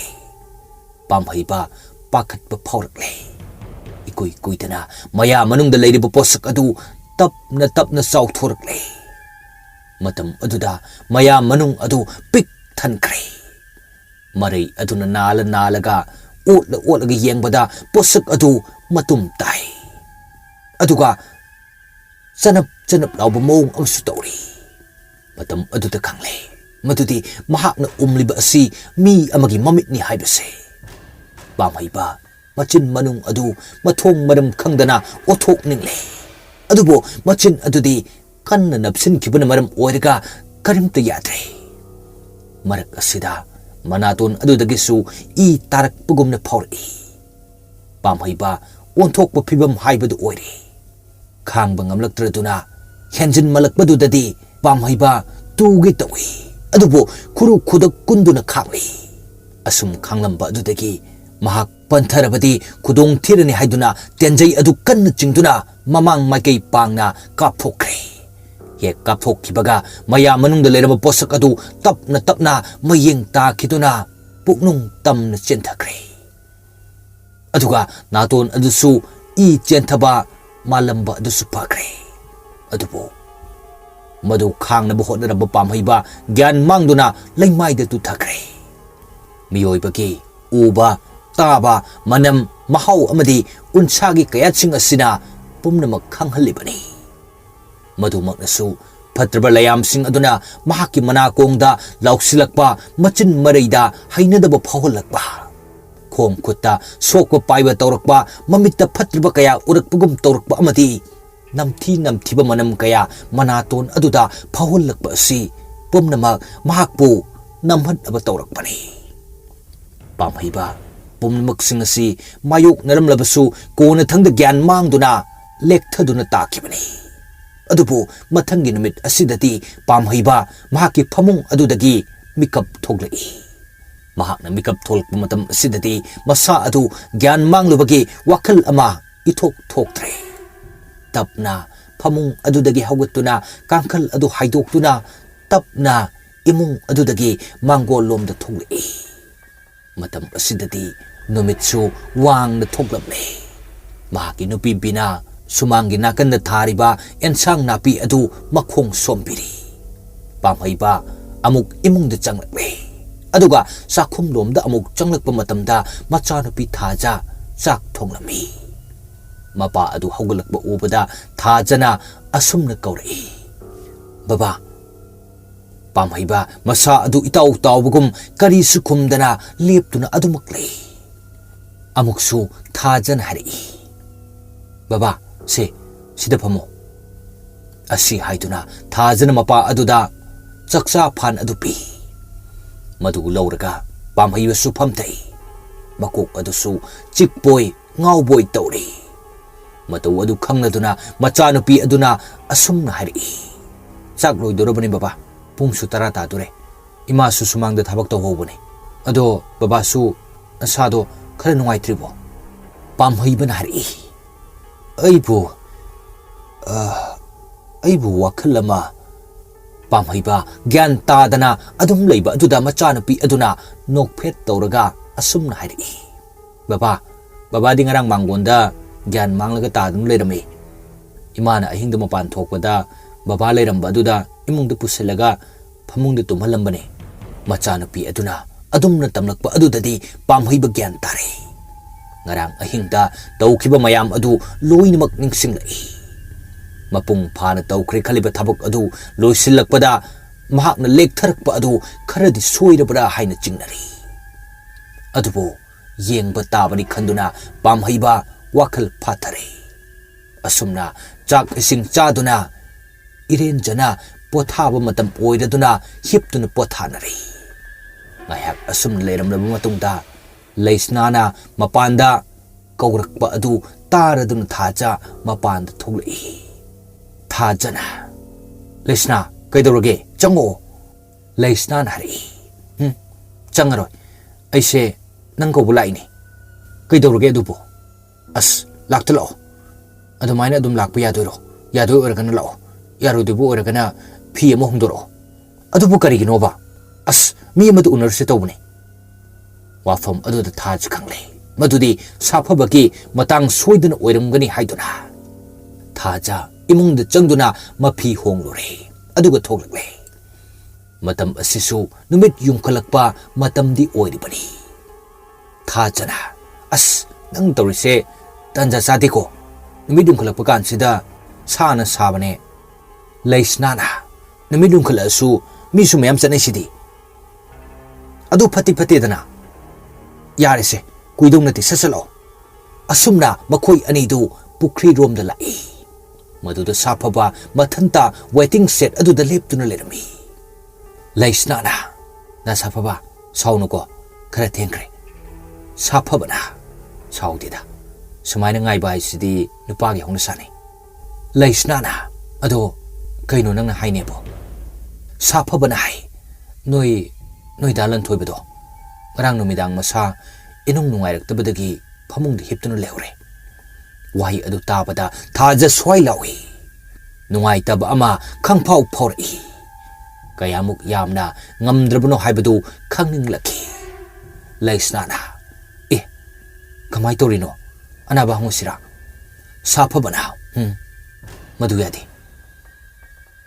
ꯄꯥꯝꯍꯩꯕ ꯄꯥꯈꯠꯄ ꯐꯥꯎꯔꯛꯂꯦ꯫ ꯏꯀꯨꯏ ꯀꯨꯏꯗꯅ ꯃꯌꯥ ꯃꯅꯨꯡꯗ ꯂꯩꯔꯤꯕ ꯄꯣꯠꯁꯛ ꯑꯗꯨ ꯇꯞꯅ ꯇꯞꯅ ꯆꯥꯎꯊꯣꯔꯛꯂꯦ꯫ ꯃꯇꯝ ꯑꯗꯨꯗ ꯃꯌꯥ ꯃꯅꯨꯡ ꯑꯗꯨ ꯄꯤꯛ ꯊꯟꯈ꯭ꯔꯦ꯫ ꯃꯔꯩ ꯑꯗꯨꯅ ꯅꯥꯜꯂ ꯅꯥꯜꯂꯒ ꯑꯣꯠꯂ ꯑꯣꯠꯂꯒ ꯌꯦꯡꯕꯗ ꯄꯣꯠꯁꯛ ꯑꯗꯨ ꯃꯇꯨꯝ ꯇꯥꯏ꯫ ꯑꯗꯨꯒ ꯆꯅꯞ ꯆꯅꯞ ꯂꯥꯎꯕ ꯃꯑꯣꯡ ꯑꯃꯁꯨ ꯇꯧꯔꯤ꯫ ꯃꯇꯝ ꯑꯗꯨꯗ ꯈꯪꯂꯦ, ꯃꯗꯨꯗꯤ ꯃꯍꯥꯛꯅ ꯎꯝꯂꯤꯕ ꯑꯁꯤ ꯃꯤ ꯑꯃꯒꯤ ꯃꯃꯤꯠꯅꯤ ꯍꯥꯏꯕꯁꯦ꯫ ꯄꯥꯝꯍꯩꯕ ꯃꯆꯤꯟ ꯃꯅꯨꯡ ꯑꯗꯨ ꯃꯊꯣꯡ ꯃꯔꯝ ꯈꯪꯗꯅ ꯑꯣꯊꯣꯛꯅꯤꯡꯂꯦ꯫ ꯑꯗꯨꯕꯨ ꯃꯆꯤꯟ ꯑꯗꯨꯗꯤ ꯀꯟꯅ ꯅꯞꯁꯤꯟꯈꯤꯕꯅ ꯃꯔꯝ ꯑꯣꯏꯔꯒ ꯀꯔꯤꯝꯇ ꯌꯥꯗ꯭ꯔꯦ꯫ ꯃꯔꯛ ꯑꯁꯤꯗ ꯃꯅꯥꯇꯣꯟ ꯑꯗꯨꯗꯒꯤꯁꯨ ꯏ ꯇꯥꯔꯛꯄꯒꯨꯝꯅ ꯐꯥꯎꯔꯛꯏ꯫ ꯄꯥꯝꯍꯩꯕ ꯑꯣꯟꯊꯣꯛꯄ ꯐꯤꯕꯝ ꯍꯥꯏꯕꯗꯨ ꯑꯣꯏꯔꯦ꯫ ꯈꯥꯡꯕ ꯉꯝꯂꯛꯇ꯭ꯔꯗꯨꯅ ꯍꯦꯟꯖꯤꯟꯃꯜꯂꯛꯄꯗꯨꯗꯗꯤ ꯄꯥꯝꯍꯩꯕ ꯇꯨꯒꯦ ꯇꯧꯏ꯫ ꯑꯗꯨꯕꯨ ꯈꯨꯔꯨ ꯈꯨꯗꯛ ꯀꯨꯟꯗꯨꯅ ꯈꯥꯡꯂꯤ꯫ ꯑꯁꯨꯝ ꯈꯥꯡꯂꯝꯕ ꯑꯗꯨꯗꯒꯤ ꯃꯍꯥꯛ ꯄꯟꯊꯔꯕꯗꯤ ꯈꯨꯗꯣꯡ ꯊꯤꯔꯅꯤ ꯍꯥꯏꯗꯨꯅ ꯇꯦꯟꯖꯩ ꯑꯗꯨ ꯀꯟꯅ ꯆꯤꯡꯗꯨꯅ ꯃꯃꯥꯡ ꯃꯥꯏꯀꯩ ꯄꯥꯡꯅ ꯀꯥꯞꯊꯣꯛꯈ꯭ꯔꯦ꯫ ꯍꯦꯛ ꯀꯥꯞꯊꯣꯛꯈꯤꯕꯒ ꯃꯌꯥ ꯃꯅꯨꯡꯗ ꯂꯩꯔꯝꯕ ꯄꯣꯠꯁꯛ ꯑꯗꯨ ꯇꯞꯅ ꯇꯞꯅ ꯃꯌꯦꯡ ꯇꯥꯈꯤꯗꯨꯅ ꯄꯨꯛꯅꯨꯡ ꯇꯝꯅ ꯆꯦꯟꯊꯈ꯭ꯔꯦ꯫ ꯑꯗꯨꯒ ꯅꯥꯇꯣꯟ ꯑꯗꯨꯁꯨ ꯏ ꯆꯦꯟꯊꯕ ꯃꯥꯂꯝꯕ ꯑꯗꯨꯁꯨ ꯐꯈ꯭ꯔꯦ꯫ ꯑꯗꯨꯕꯨ ꯃꯗꯨ ꯈꯥꯡꯅꯕ ꯍꯣꯠꯅꯔꯝꯕ ꯄꯥꯝꯍꯩꯕ ꯒ꯭ꯌꯥꯟ ꯃꯥꯡꯗꯨꯅ ꯂꯩꯃꯥꯏꯗ ꯇꯨꯊꯈ꯭ꯔꯦ꯫ ꯃꯤꯑꯣꯏꯕꯒꯤ ꯎꯕ, ꯇꯥꯕ, ꯃꯅꯝ, ꯃꯍꯥꯎ ꯑꯃꯗꯤ ꯎꯟꯁꯥꯒꯤ ꯀꯌꯥꯠꯁꯤꯡ ꯑꯁꯤꯅ ꯄꯨꯝꯅꯃꯛ ꯈꯪꯍꯜꯂꯤꯕꯅꯤ꯫ ꯃꯗꯨꯃꯛꯅꯁꯨ ꯐꯠꯇ꯭ꯔꯕ ꯂꯩꯌꯥꯝꯁꯤꯡ ꯑꯗꯨꯅ ꯃꯍꯥꯛꯀꯤ ꯃꯅꯥꯀꯣꯡꯗ ꯂꯥꯎꯁꯤꯜꯂꯛꯄ, ꯃꯆꯤꯟ ꯃꯔꯩꯗ ꯍꯩꯅꯗꯕ ꯐꯥꯎꯍꯜꯂꯛꯄ, ꯈꯣꯡ ꯈꯨꯠꯇ ꯁꯣꯛꯄ ꯄꯥꯏꯕ ꯇꯧꯔꯛꯄ, ꯃꯃꯤꯠꯇ ꯐꯠꯇ꯭ꯔꯕ ꯀꯌꯥ ꯎꯔꯛꯄꯒꯨꯝ ꯇꯧꯔꯛꯄ ꯑꯃꯗꯤ ꯅꯝꯊꯤ ꯅꯝꯊꯤꯕ ꯃꯅꯝ ꯀꯌꯥ ꯃꯅꯥꯇꯣꯟ ꯑꯗꯨꯗ ꯐꯥꯎꯍꯜꯂꯛꯄ ꯑꯁꯤ ꯄꯨꯝꯅꯃꯛ ꯃꯍꯥꯛꯄꯨ ꯅꯝꯍꯠꯅꯕ ꯇꯧꯔꯛꯄꯅꯤ꯫ ꯄꯥꯝꯍꯩꯕ ꯄꯨꯝꯅꯃꯛꯁꯤꯡ ꯑꯁꯤ ꯃꯥꯌꯣꯛꯅꯔꯝꯂꯕꯁꯨ ꯀꯣꯟꯅꯊꯪꯗ ꯒ꯭ꯌꯥꯟ ꯃꯥꯡꯗꯨꯅ ꯂꯦꯛꯊꯗꯨꯅ ꯇꯥꯈꯤꯕꯅꯤ꯫ ꯑꯗꯨꯕꯨ ꯃꯊꯪꯒꯤ ꯅꯨꯃꯤꯠ ꯑꯁꯤꯗꯗꯤ ꯄꯥꯝꯍꯩꯕ ꯃꯍꯥꯛꯀꯤ ꯐꯃꯨꯡ ꯑꯗꯨꯗꯒꯤ ꯃꯤꯀꯞ ꯊꯣꯛꯂꯛꯏ꯫ ꯃꯍꯥꯛꯅ ꯃꯤꯀꯞ ꯊꯣꯛꯂꯛꯄ ꯃꯇꯝ ꯑꯁꯤꯗꯗꯤ ꯃꯁꯥ ꯑꯗꯨ ꯒ꯭ꯌꯥꯟ ꯃꯥꯡꯂꯨꯕꯒꯤ ꯋꯥꯈꯜ ꯑꯃ ꯏꯊꯣꯛ ꯊꯣꯛꯇ꯭ꯔꯦ꯫ ꯇꯞꯅ ꯐꯃꯨꯡ ꯑꯗꯨꯗꯒꯤ ꯍꯧꯒꯠꯇꯨꯅ ꯀꯥꯡꯈꯜ ꯑꯗꯨ ꯍꯥꯏꯗꯣꯛꯇꯨꯅ ꯇꯞꯅ ꯏꯃꯨꯡ ꯑꯗꯨꯗꯒꯤ ꯃꯥꯡꯒꯣꯜ ꯂꯣꯝꯗ ꯊꯣꯛꯂꯛꯏ꯫ ꯃꯇꯝ ꯑꯁꯤꯗꯗꯤ ꯅꯨꯃꯤꯠꯁꯨ ꯋꯥꯡꯅ ꯊꯣꯛꯂꯝꯃꯤ꯫ ꯃꯍꯥꯛꯀꯤ ꯅꯨꯄꯤ ꯕꯤꯅꯥ ꯁꯨꯃꯥꯡꯒꯤ ꯅꯥꯀꯟꯗ ꯊꯥꯔꯤꯕ ꯑꯦꯟꯁꯥꯡ ꯅꯥꯄꯤ ꯑꯗꯨ ꯃꯈꯣꯡ ꯁꯣꯝꯕꯤꯔꯤ꯫ ꯄꯥꯝꯍꯩꯕ ꯑꯃꯨꯛ ꯏꯃꯨꯡꯗ ꯆꯪꯂꯛꯂꯦ꯫ ꯑꯗꯨꯒ ꯆꯥꯛꯈꯨꯝꯂꯣꯝꯗ ꯑꯃꯨꯛ ꯆꯪꯂꯛꯄ ꯃꯇꯝꯗ ꯃꯆꯥꯅꯨꯄꯤ ꯊꯥꯖ ꯆꯥꯛ ꯊꯣꯡꯂꯝꯃꯤ꯫ ꯃꯄꯥ ꯑꯗꯨ ꯍꯧꯒꯠꯂꯛꯄ ꯎꯕꯗ ꯊꯥꯖꯅ ꯑꯁꯨꯝꯅ ꯀꯧꯔꯛꯏ, "ꯕꯕꯥ, ꯄꯥꯝꯍꯩꯕ ꯃꯁꯥ ꯑꯗꯨ ꯏꯇꯥꯎ ꯇꯥꯎꯕꯒꯨꯝ ꯀꯔꯤꯁꯨ ꯈꯨꯝꯗꯅ ꯂꯦꯞꯇꯨꯅ ꯑꯗꯨꯃꯛ ꯂꯩ꯫ ꯑꯃꯨꯛꯁꯨ ꯊꯥꯖꯅ ꯍꯥꯏꯔꯛꯏ, "ꯕꯕꯥ, ꯁꯦ, ꯁꯤꯗ ꯐꯝꯃꯣ"꯫ ꯑꯁꯤ ꯍꯥꯏꯗꯨꯅ ꯊꯥꯖꯅ ꯃꯄꯥ ꯑꯗꯨꯗ ꯆꯥꯛꯆꯥ ꯐꯥꯟ ꯑꯗꯨ ꯄꯤ꯫ ꯃꯗꯨ ꯂꯧꯔꯒ ꯄꯥꯝꯍꯩꯕꯁꯨ ꯐꯝꯊꯩ꯫ ꯃꯀꯣꯛ ꯑꯗꯨꯁꯨ ꯆꯤꯛꯄꯣꯏ ꯉꯥꯎꯕꯣꯏ ꯇꯧꯔꯤ꯫ ꯃꯇꯧ ꯑꯗꯨ ꯈꯪꯂꯗꯨꯅ ꯃꯆꯥꯅꯨꯄꯤ ꯑꯗꯨꯅ ꯑꯁꯨꯝꯅ ꯍꯥꯏꯔꯛꯏ, "ꯆꯥꯛ ꯂꯣꯏꯗꯧꯔꯕꯅꯤ ꯕꯕꯥ, ꯄꯨꯡꯁꯨ ꯇꯔꯥ ꯇꯥꯗꯣꯔꯦ꯫ ꯏꯃꯥꯁꯨ ꯁꯨꯃꯥꯡꯗ ꯊꯕꯛ ꯇꯧꯍꯧꯕꯅꯤ꯫ ꯑꯗꯣ ꯕꯕꯥꯁꯨ ꯅꯁꯥꯗꯣ ꯈꯔ ꯅꯨꯡꯉꯥꯏꯇ꯭ꯔꯤꯕꯣ?" ꯄꯥꯝꯍꯩꯕꯅ ꯍꯥꯏꯔꯛꯏ, "ꯑꯩꯕꯨ, ꯑ, ꯑꯩꯕꯨ ꯋꯥꯈꯜ ꯑꯃ"꯫ ꯄꯥꯝꯍꯩꯕ ꯒ꯭ꯌꯥꯟ ꯇꯥꯗꯅ ꯑꯗꯨꯝ ꯂꯩꯕ ꯑꯗꯨꯗ ꯃꯆꯥꯅꯨꯄꯤ ꯑꯗꯨꯅ ꯅꯣꯛꯐꯦꯠ ꯇꯧꯔꯒ ꯑꯁꯨꯝꯅ ꯍꯥꯏꯔꯛꯏ, "ꯕꯕꯥ, ꯕꯕꯥꯗꯤ ꯉꯔꯥꯡ ꯃꯥꯡꯒꯣꯟꯗ ꯒ꯭ꯌꯥꯟ ꯃꯥꯡꯂꯒ ꯇꯥꯗꯨꯅ ꯂꯩꯔꯝꯃꯤ꯫ ꯏꯃꯥꯅ ꯑꯍꯤꯡꯗ ꯃꯄꯥꯟ ꯊꯣꯛꯄꯗ ꯕꯕꯥ ꯂꯩꯔꯝꯕ ꯑꯗꯨꯗ ꯏꯃꯨꯡꯗ ꯄꯨꯁꯤꯜꯂꯒ ꯐꯃꯨꯡꯗ ꯇꯨꯝꯍꯜꯂꯝꯕꯅꯤ"꯫ ꯃꯆꯥꯅꯨꯄꯤ ꯑꯗꯨꯅ ꯑꯗꯨꯝꯅ ꯇꯝꯂꯛꯄ ꯑꯗꯨꯗꯗꯤ ꯄꯥꯝꯍꯩꯕ ꯒ꯭ꯌꯥꯟ ꯇꯥꯔꯦ꯫ ꯉꯔꯥꯡ ꯑꯍꯤꯡꯗ ꯇꯧꯈꯤꯕ ꯃꯌꯥꯝ ꯑꯗꯨ ꯂꯣꯏꯅꯃꯛ ꯅꯤꯡꯁꯤꯡꯂꯛꯏ꯫ ꯃꯄꯨꯡ ꯐꯥꯅ ꯇꯧꯈ꯭ꯔꯦ ꯈꯜꯂꯤꯕ ꯊꯕꯛ ꯑꯗꯨ ꯂꯣꯏꯁꯤꯜꯂꯛꯄꯗ ꯃꯍꯥꯛꯅ ꯂꯦꯛꯊꯔꯛꯄ ꯑꯗꯨ ꯈꯔꯗꯤ ꯁꯣꯏꯔꯕ꯭ꯔꯥ ꯍꯥꯏꯅ ꯆꯤꯡꯅꯔꯤ꯫ ꯑꯗꯨꯕꯨ ꯌꯦꯡꯕ ꯇꯥꯕꯅꯤ ꯈꯟꯗꯨꯅ ꯄꯥꯝꯍꯩꯕ ꯋꯥꯈꯜ ꯐꯥꯊꯔꯦ꯫ ꯑꯁꯨꯝꯅ ꯆꯥꯛ ꯏꯁꯤꯡ ꯆꯥꯗꯨꯅ ꯏꯔꯦꯟꯖꯅ ꯄꯣꯊꯥꯕ ꯃꯇꯝ ꯑꯣꯏꯔꯗꯨꯅ ꯍꯤꯞꯇꯨꯅ ꯄꯣꯊꯥꯅꯔꯦ꯫ ꯉꯥꯏꯍꯥꯛ ꯑꯁꯨꯝꯅ ꯂꯩꯔꯝꯂꯕ ꯃꯇꯨꯡꯗ ꯂꯩꯁꯅꯥꯅ ꯃꯄꯥꯟꯗ ꯀꯧꯔꯛꯄ ꯑꯗꯨ ꯇꯥꯔꯗꯨꯅ ꯊꯥꯖ ꯃꯄꯥꯟꯗ ꯊꯣꯛꯂꯛꯏ꯫ ꯊꯥꯖꯅ, "ꯂꯩꯁꯅꯥ, ꯀꯩꯗꯧꯔꯒꯦ? ꯆꯪꯉꯛꯑꯣ"꯫ ꯂꯩꯁꯅꯥꯅ ꯍꯥꯏꯔꯛꯏ, "ꯎꯝ, ꯆꯪꯉꯔꯣꯏ꯫ ꯑꯩꯁꯦ ꯅꯪ ꯀꯧꯕ ꯂꯥꯛꯏꯅꯤ"꯫ "ꯀꯩꯗꯧꯔꯒꯦ ꯑꯗꯨꯕꯨ?" "ꯑꯁ, ꯂꯥꯛꯇ ꯂꯥꯛꯑꯣ꯫ ꯑꯗꯨꯃꯥꯏꯅ ꯑꯗꯨꯝ ꯂꯥꯛꯄ ꯌꯥꯗꯣꯏꯔꯣ? ꯌꯥꯗꯣꯏ ꯑꯣꯏꯔꯒꯅ ꯂꯥꯛꯑꯣ, ꯌꯥꯔꯣꯏꯗꯣꯏꯕꯨ ꯑꯣꯏꯔꯒꯅ ꯐꯤ ꯑꯃ ꯍꯣꯡꯗꯣꯔꯛꯑꯣ"꯫ "ꯑꯗꯨꯕꯨ ꯀꯔꯤꯒꯤꯅꯣꯕ?" "ꯑꯁ, ꯃꯤ ꯑꯃꯗ ꯎꯅꯔꯨꯁꯦ ꯇꯧꯕꯅꯤ"꯫ ꯋꯥꯐꯝ ꯑꯗꯨꯗ ꯊꯥꯖ ꯈꯪꯂꯦ ꯃꯗꯨꯗꯤ ꯁꯥꯐꯕꯒꯤ ꯃꯇꯥꯡ ꯁꯣꯏꯗꯅ ꯑꯣꯏꯔꯝꯒꯅꯤ ꯍꯥꯏꯗꯨꯅ꯫ ꯊꯥꯖ ꯏꯃꯨꯡꯗ ꯆꯪꯗꯨꯅ ꯃꯐꯤ ꯍꯣꯡꯂꯨꯔꯦ, ꯑꯗꯨꯒ ꯊꯣꯛꯂꯛꯂꯦ꯫ ꯃꯇꯝ ꯑꯁꯤꯁꯨ ꯅꯨꯃꯤꯠ ꯌꯨꯡꯈꯠꯂꯛꯄ ꯃꯇꯝꯗꯤ ꯑꯣꯏꯔꯤꯕꯅꯤ꯫ ꯊꯥꯖꯅ, "ꯑꯁ, ꯅꯪ ꯇꯧꯔꯤꯁꯦ ꯇꯟꯖꯥ ꯆꯥꯗꯦꯀꯣ꯫ ꯅꯨꯃꯤꯠ ꯌꯨꯡꯈꯠꯂꯛꯄ ꯀꯥꯟꯁꯤꯗ ꯁꯥꯅ ꯁꯥꯕꯅꯦ"꯫ ꯂꯩꯁꯅꯥꯅ, "ꯅꯨꯃꯤꯠ ꯌꯨꯡꯈꯠꯂꯛꯑꯁꯨ ꯃꯤꯁꯨ ꯃꯌꯥꯝ ꯆꯠꯅꯩꯁꯤꯗꯤ꯫ ꯑꯗꯨ ꯐꯠꯇꯤ ꯐꯠꯇꯦꯗꯅ꯫ ꯌꯥꯔꯦꯁꯦ, ꯀꯨꯏꯗꯧ ꯅꯠꯇꯦ, ꯁꯠ ꯁꯠ ꯂꯥꯛꯑꯣ꯫ ꯑꯁꯨꯝꯅ ꯃꯈꯣꯏ ꯑꯅꯤꯗꯨ ꯄꯨꯈ꯭ꯔꯤꯔꯣꯝꯗ ꯂꯥꯛꯏ꯫ ꯃꯗꯨꯗ ꯁꯥꯐꯕ ꯃꯊꯟꯇ waiting shed ꯑꯗꯨꯗ ꯂꯦꯞꯇꯨꯅ ꯂꯩꯔꯝꯃꯤ꯫ ꯂꯩꯁꯅꯥꯅ, "ꯅꯁꯥꯐꯕ, ꯁꯥꯎꯅꯨꯀꯣ, ꯈꯔ ꯊꯦꯡꯈ꯭ꯔꯦ꯫" ꯁꯥꯐꯕꯅ, "ꯁꯥꯎꯗꯦꯗ, ꯁꯨꯃꯥꯏꯅ ꯉꯥꯏꯕ ꯍꯥꯏꯁꯤꯗꯤ ꯅꯨꯄꯥꯒꯤ ꯍꯧꯅꯁꯥꯅꯤ꯫" ꯂꯩꯁꯅꯥꯅ, "ꯑꯗꯣ ꯀꯩꯅꯣ ꯅꯪꯅ ꯍꯥꯏꯅꯦꯕꯣ?" ꯁꯥꯐꯕꯅ ꯍꯥꯏ, "ꯅꯣꯏ, ꯅꯣꯏ ꯗꯥ ꯂꯟꯊꯣꯏꯕꯗꯣ ꯉꯔꯥꯡ ꯅꯨꯃꯤꯗꯥꯡ ꯃꯁꯥ ꯏꯅꯨꯡ ꯅꯨꯡꯉꯥꯏꯔꯛꯇꯕꯗꯒꯤ ꯐꯃꯨꯡꯗ ꯍꯤꯞꯇꯨꯅ ꯂꯩꯍꯧꯔꯦ꯫" ꯋꯥꯍꯩ ꯑꯗꯨ ꯇꯥꯕꯗ ꯊꯥꯖ ꯁ꯭ꯋꯥꯏ ꯂꯥꯎꯏ꯫ ꯅꯨꯡꯉꯥꯏꯇꯕ ꯑꯃ ꯈꯪꯐꯥꯎ ꯐꯥꯎꯔꯛꯏ꯫ ꯀꯌꯥꯃꯨꯛ ꯌꯥꯝꯅ ꯉꯝꯗ꯭ꯔꯕꯅꯣ ꯍꯥꯏꯕꯗꯨ ꯈꯪꯅꯤꯡꯂꯛꯈꯤ꯫ ꯂꯩꯁꯅꯥꯅ, "ꯑꯦ, ꯀꯃꯥꯏ ꯇꯧꯔꯤꯅꯣ? ꯑꯅꯥꯕ ꯍꯪꯉꯨꯁꯤꯔꯥ?" ꯁꯥꯐꯕꯅ, "ꯎꯝ, ꯃꯗꯨ ꯌꯥꯗꯦ꯫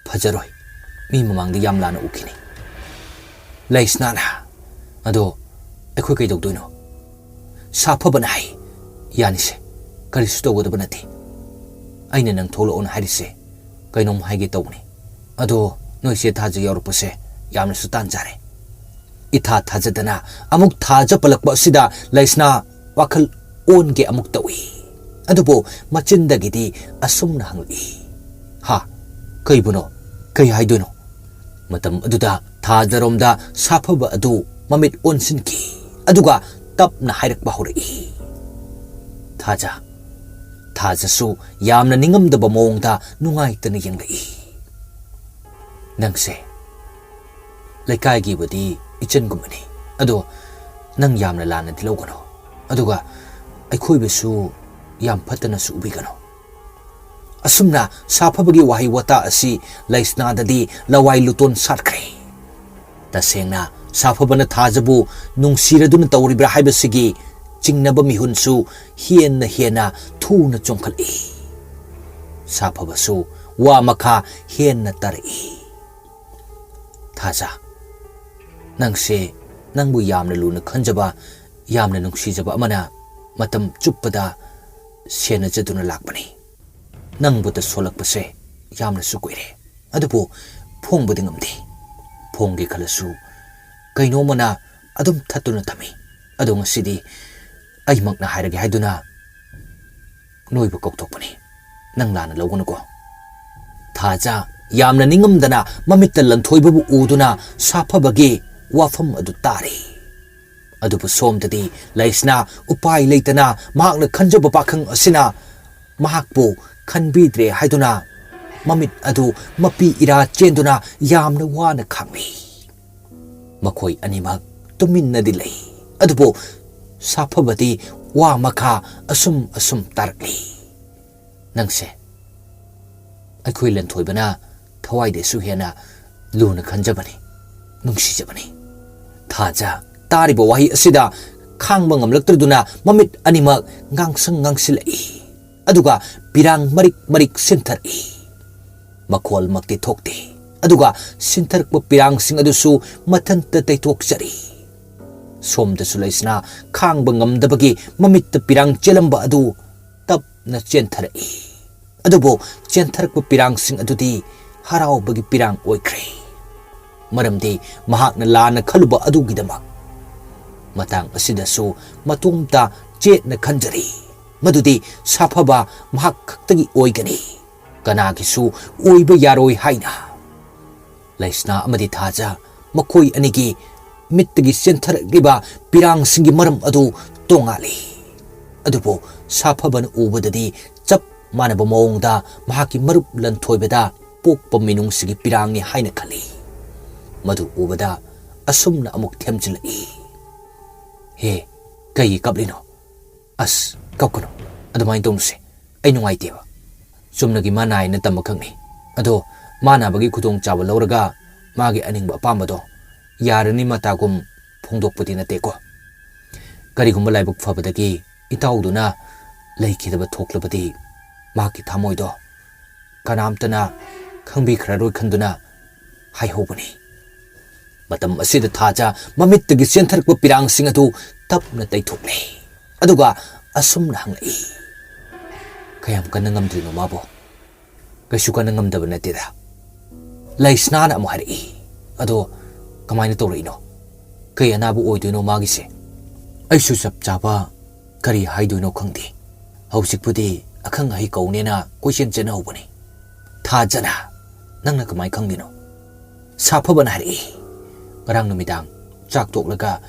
ꯐꯖꯔꯣꯏ꯫ ꯃꯤ ꯃꯃꯥꯡꯗ ꯌꯥꯝ ꯂꯥꯟꯅ ꯎꯈꯤꯅꯤ꯫" ꯂꯩꯁꯅꯥꯅ, "ꯑꯗꯣ ꯑꯩꯈꯣꯏ ꯀꯩꯗꯧꯗꯣꯏꯅꯣ?" ꯁꯥꯐꯕꯅ ꯍꯥꯏ, "ꯌꯥꯅꯤꯁꯦ, ꯀꯔꯤꯁꯨ ꯇꯧꯒꯗꯕ ꯅꯠꯇꯦ꯫ ꯑꯩꯅ ꯅꯪ ꯊꯣꯛꯂꯛꯑꯣꯅ ꯍꯥꯏꯔꯤꯁꯦ ꯀꯩꯅꯣꯝ ꯍꯥꯏꯒꯦ ꯇꯧꯕꯅꯤ꯫ ꯑꯗꯣ ꯅꯣꯏ ꯆꯦ ꯊꯥꯖ ꯌꯥꯎꯔꯛꯄꯁꯦ ꯌꯥꯝꯅꯁꯨ ꯇꯥꯟ ꯆꯥꯔꯦ꯫" ꯏꯊꯥ ꯊꯥꯖꯗꯅ ꯑꯃꯨꯛ ꯊꯥꯖ ꯄꯜꯂꯛꯄ ꯑꯁꯤꯗ ꯂꯩꯁꯅꯥ ꯋꯥꯈꯜ ꯑꯣꯟꯒꯦ ꯑꯃꯨꯛ ꯇꯧꯏ꯫ ꯑꯗꯨꯕꯨ ꯃꯆꯤꯟꯗꯒꯤꯗꯤ ꯑꯁꯨꯝꯅ ꯍꯪꯂꯛꯏ, "ꯍꯥ? ꯀꯩꯕꯨꯅꯣ? ꯀꯩ ꯍꯥꯏꯗꯣꯏꯅꯣ?" ꯃꯇꯝ ꯑꯗꯨꯗ ꯊꯥꯖꯔꯣꯝꯗ ꯁꯥꯐꯕ ꯑꯗꯨ ꯃꯃꯤꯠ ꯑꯣꯟꯁꯤꯟꯈꯤ, ꯑꯗꯨꯒ ꯇꯞꯅ ꯍꯥꯏꯔꯛꯄ ꯍꯧꯔꯛꯏ꯫ ꯊꯥꯖ, ꯊꯥꯖꯁꯨ ꯌꯥꯝꯅ ꯅꯤꯡꯉꯝꯗꯕ ꯃꯑꯣꯡꯗ ꯅꯨꯡꯉꯥꯏꯇꯅ ꯌꯦꯡꯂꯛꯏ꯫ "ꯅꯪꯁꯦ ꯂꯩꯀꯥꯏꯒꯤꯕꯨꯗꯤ ꯏꯆꯟꯒꯨꯝꯕꯅꯤ, ꯑꯗꯣ ꯅꯪ ꯌꯥꯝꯅ ꯂꯥꯟꯅꯗꯤ ꯂꯧꯒꯅꯨ, ꯑꯗꯨꯒ ꯑꯩꯈꯣꯏꯕꯨꯁꯨ ꯌꯥꯝ ꯐꯠꯇꯅꯁꯨ ꯎꯕꯤꯒꯅꯨ꯫" ꯑꯁꯨꯝꯅ ꯁꯥꯐꯕꯒꯤ ꯋꯥꯍꯩ ꯋꯥꯇꯥ ꯑꯁꯤ ꯂꯩꯁꯅꯥꯗꯗꯤ ꯂꯋꯥꯏ ꯂꯨꯇꯣꯟ ꯁꯥꯠꯈ꯭ꯔꯦ꯫ ꯇꯁꯦꯡꯅ ꯁꯥꯐꯕꯅ ꯊꯥꯖꯕꯨ ꯅꯨꯡꯁꯤꯔꯗꯨꯅ ꯇꯧꯔꯤꯕ꯭ꯔꯥ ꯍꯥꯏꯕꯁꯤꯒꯤ ꯆꯤꯡꯅꯕ ꯃꯤꯍꯨꯟꯁꯨ ꯍꯦꯟꯅ ꯍꯦꯟꯅ ꯊꯨꯅ ꯆꯣꯡꯈꯠꯂꯛꯏ꯫ ꯁꯥꯐꯕꯁꯨ ꯋꯥ ꯃꯈꯥ ꯍꯦꯟꯅ ꯇꯥꯔꯛꯏ꯫ "ꯊꯥꯖ, ꯅꯪꯁꯦ ꯅꯪꯕꯨ ꯌꯥꯝꯅ ꯂꯨꯅ ꯈꯟꯖꯕ, ꯌꯥꯝꯅ ꯅꯨꯡꯁꯤꯖꯕ ꯑꯃꯅ ꯃꯇꯝ ꯆꯨꯞꯄꯗ ꯁꯦꯟꯅꯖꯗꯨꯅ ꯂꯥꯛꯄꯅꯤ꯫ ꯅꯪꯕꯨ ꯇꯁꯣꯜꯂꯛꯄꯁꯦ ꯌꯥꯝꯅꯁꯨ ꯀꯨꯏꯔꯦ, ꯑꯗꯨꯕꯨ ꯐꯣꯡꯕꯗꯤ ꯉꯝꯗꯦ꯫ ꯐꯣꯡꯒꯦ ꯈꯜꯂꯁꯨ ꯀꯩꯅꯣꯝꯃꯅ ꯑꯗꯨꯝ ꯊꯠꯇꯨꯅ ꯊꯝꯃꯤ꯫ ꯑꯗꯣ ꯉꯁꯤꯗꯤ ꯑꯩꯃꯛꯅ ꯍꯥꯏꯔꯒꯦ ꯍꯥꯏꯗꯨꯅ ꯅꯣꯏꯕꯨ ꯀꯧꯊꯣꯛꯄꯅꯤ꯫ ꯅꯪ ꯂꯥꯟꯅ ꯂꯧꯒꯅꯨꯀꯣ꯫ ꯊꯥꯖ ꯌꯥꯝꯅ ꯅꯤꯡꯉꯝꯗꯅ ꯃꯃꯤꯠꯇ ꯂꯟꯊꯣꯏꯕꯕꯨ ꯎꯗꯨꯅ ꯁꯥꯐꯕꯒꯤ ꯋꯥꯐꯝ ꯑꯗꯨ ꯇꯥꯔꯦ꯫ ꯑꯗꯨꯕꯨ ꯁꯣꯝꯗꯗꯤ ꯂꯩꯁꯅꯥ ꯎꯄꯥꯏ ꯂꯩꯇꯅ ꯃꯍꯥꯛꯅ ꯈꯟꯖꯕ ꯄꯥꯈꯪ ꯑꯁꯤꯅ ꯃꯍꯥꯛꯄꯨ ꯈꯟꯕꯤꯗ꯭ꯔꯦ ꯍꯥꯏꯗꯨꯅ ꯃꯃꯤꯠ ꯑꯗꯨ ꯃꯄꯤ ꯏꯔꯥ ꯆꯦꯟꯗꯨꯅ ꯌꯥꯝꯅ ꯋꯥꯅ ꯈꯥꯡꯂꯤ꯫ ꯃꯈꯣꯏ ꯑꯅꯤꯃꯛ ꯇꯨꯃꯤꯟꯅꯗꯤ ꯂꯩ, ꯑꯗꯨꯕꯨ ꯁꯥꯐꯕꯗꯤ ꯋꯥ ꯃꯈꯥ ꯑꯁꯨꯝ ꯑꯁꯨꯝ ꯇꯥꯔꯛꯂꯤ꯫ "ꯅꯪꯁꯦ ꯑꯩꯈꯣꯏ ꯂꯟꯊꯣꯏꯕꯅ ꯊꯋꯥꯏꯗꯩꯁꯨ ꯍꯦꯟꯅ ꯂꯨꯅ ꯈꯟꯖꯕꯅꯤ, ꯅꯨꯡꯁꯤꯖꯕꯅꯤ꯫" ꯊꯥꯖ ꯇꯥꯔꯤꯕ ꯋꯥꯍꯩ ꯑꯁꯤꯗ ꯈꯥꯡꯕ ꯉꯝꯂꯛꯇ꯭ꯔꯗꯨꯅ ꯃꯃꯤꯠ ꯑꯅꯤꯃꯛ ꯉꯥꯡꯁꯪ ꯉꯥꯡꯁꯤꯜꯂꯛꯏ꯫ ꯑꯗꯨꯒ ꯄꯤꯔꯥꯡ ꯃꯔꯤꯛ ꯃꯔꯤꯛ ꯁꯤꯟꯊꯔꯛꯏ꯫ ꯃꯈꯣꯜꯃꯛꯇꯤ ꯊꯣꯛꯇꯦ꯫ ꯑꯗꯨꯒ ꯁꯤꯟꯊꯔꯛꯄ ꯄꯤꯔꯥꯡꯁꯤꯡ ꯑꯗꯨꯁꯨ ꯃꯊꯟꯇ ꯇꯩꯊꯣꯛꯆꯔꯤ꯫ ꯁꯣꯝꯗꯁꯨ ꯂꯩꯁꯅꯥ ꯈꯥꯡꯕ ꯉꯝꯗꯕꯒꯤ ꯃꯃꯤꯠꯇ ꯄꯤꯔꯥꯡ ꯆꯦꯜꯂꯝꯕ ꯑꯗꯨ ꯇꯞꯅ ꯆꯦꯟꯊꯔꯛꯏ꯫ ꯑꯗꯨꯕꯨ ꯆꯦꯟꯊꯔꯛꯄ ꯄꯤꯔꯥꯡꯁꯤꯡ ꯑꯗꯨꯗꯤ ꯍꯔꯥꯎꯕꯒꯤ ꯄꯤꯔꯥꯡ ꯑꯣꯏꯈ꯭ꯔꯦ꯫ ꯃꯔꯝꯗꯤ ꯃꯍꯥꯛꯅ ꯂꯥꯟꯅ ꯈꯜꯂꯨꯕ ꯑꯗꯨꯒꯤꯗꯃꯛ꯫ ꯃꯇꯥꯡ ꯑꯁꯤꯗꯁꯨ ꯃꯇꯣꯝꯇ ꯆꯦꯠꯅ ꯈꯟꯖꯔꯤ ꯃꯗꯨꯗꯤ ꯁꯥꯐꯕ ꯃꯍꯥꯛ ꯈꯛꯇꯒꯤ ꯑꯣꯏꯒꯅꯤ, ꯀꯅꯥꯒꯤꯁꯨ ꯑꯣꯏꯕ ꯌꯥꯔꯣꯏ ꯍꯥꯏꯅ꯫ ꯂꯩꯁꯅꯥ ꯑꯃꯗꯤ ꯊꯥꯖ ꯃꯈꯣꯏ ꯑꯅꯤꯒꯤ ꯃꯤꯠꯇꯒꯤ ꯆꯦꯟꯊꯔꯛꯂꯤꯕ ꯄꯤꯔꯥꯡꯁꯤꯡꯒꯤ ꯃꯔꯝ ꯑꯗꯨ ꯇꯣꯉꯥꯜꯂꯤ꯫ ꯑꯗꯨꯕꯨ ꯁꯥꯐꯕꯅ ꯎꯕꯗꯗꯤ ꯆꯞ ꯃꯥꯟꯅꯕ ꯃꯑꯣꯡꯗ ꯃꯍꯥꯛꯀꯤ ꯃꯔꯨꯞ ꯂꯟꯊꯣꯏꯕꯗ ꯄꯣꯛꯄ ꯃꯤꯅꯨꯡꯁꯤꯒꯤ ꯄꯤꯔꯥꯡꯅꯤ ꯍꯥꯏꯅ ꯈꯜꯂꯤ꯫ ꯃꯗꯨ ꯎꯕꯗ ꯑꯁꯨꯝꯅ ꯑꯃꯨꯛ ꯊꯦꯝꯖꯤꯜꯂꯛꯏ, "ꯍꯦ, ꯀꯩꯒꯤ ꯀꯞꯂꯤꯅꯣ? ꯑꯁ, ꯀꯞꯀꯅꯨ, ꯑꯗꯨꯃꯥꯏꯅ ꯇꯧꯅꯨꯁꯦ, ꯑꯩ ꯅꯨꯡꯉꯥꯏꯇꯦꯕ꯫ ꯆꯨꯝꯅꯒꯤ ꯃꯥ ꯅꯥꯏꯅ ꯇꯝꯕꯈꯛꯅꯤ꯫ ꯑꯗꯣ ꯃꯥ ꯅꯥꯕꯒꯤ ꯈꯨꯗꯣꯡꯆꯥꯕ ꯂꯧꯔꯒ ꯃꯥꯒꯤ ꯑꯅꯤꯡꯕ ꯑꯄꯥꯝꯕꯗꯣ ꯌꯥꯔꯅꯤ ꯃꯇꯥꯒꯨꯝ ꯐꯣꯡꯗꯣꯛꯄꯗꯤ ꯅꯠꯇꯦꯀꯣ꯫ ꯀꯔꯤꯒꯨꯝꯕ ꯂꯥꯏꯕꯛ ꯐꯕꯗꯒꯤ ꯏꯇꯥꯎꯗꯨꯅ ꯂꯩꯈꯤꯗꯕ ꯊꯣꯛꯂꯕꯗꯤ ꯃꯍꯥꯛꯀꯤ ꯊꯃꯣꯏꯗꯣ ꯀꯅꯥꯝꯇꯅ ꯈꯪꯕꯤꯈ꯭ꯔꯔꯣꯏ ꯈꯟꯗꯨꯅ ꯍꯥꯏꯍꯧꯕꯅꯤ꯫" ꯃꯇꯝ ꯑꯁꯤꯗ ꯊꯥꯖ ꯃꯃꯤꯠꯇꯒꯤ ꯆꯦꯟꯊꯔꯛꯄ ꯄꯤꯔꯥꯡꯁꯤꯡ ꯑꯗꯨ ꯇꯞꯅ ꯇꯩꯊꯣꯛꯂꯦ꯫ ꯑꯗꯨꯒ ꯑꯁꯨꯝꯅ ꯍꯪꯂꯛꯏ, "ꯀꯌꯥꯝ ꯀꯟꯅ ꯉꯝꯗ꯭ꯔꯤꯅꯣ ꯃꯥꯕꯣ?" "ꯀꯩꯁꯨ ꯀꯟꯅ ꯉꯝꯗꯕ ꯅꯠꯇꯦꯗ꯫" ꯂꯩꯁꯅꯥꯅ ꯑꯃꯨꯛ ꯍꯥꯏꯔꯛꯏ, ꯑꯗꯣ ꯀꯃꯥꯏꯅ ꯇꯧꯔꯛꯏꯅꯣ? ꯀꯩ ꯑꯅꯥꯕ ꯑꯣꯏꯗꯣꯏꯅꯣ ꯃꯥꯒꯤꯁꯦ? ꯑꯩꯁꯨ ꯆꯞ ꯆꯥꯕ ꯀꯔꯤ ꯍꯥꯏꯗꯣꯏꯅꯣ ꯈꯪꯗꯦ꯫ ꯍꯧꯖꯤꯛꯄꯨꯗꯤ ꯑꯈꯪ ꯑꯍꯩ ꯀꯧꯅꯦꯅ ꯀꯣꯏꯆꯦꯟ ꯆꯦꯟꯅꯍꯧꯕꯅꯤ꯫ ꯊꯥꯖꯅ? ꯅꯪꯅ ꯀꯃꯥꯏ ꯈꯪꯂꯤꯅꯣ? ꯁꯥꯐꯕꯅ ꯍꯥꯏꯔꯛꯏ꯫ ꯉꯔꯥꯡ ꯅꯨꯃꯤꯗꯥꯡ ꯆꯥꯛ ꯇꯣꯛꯂꯒ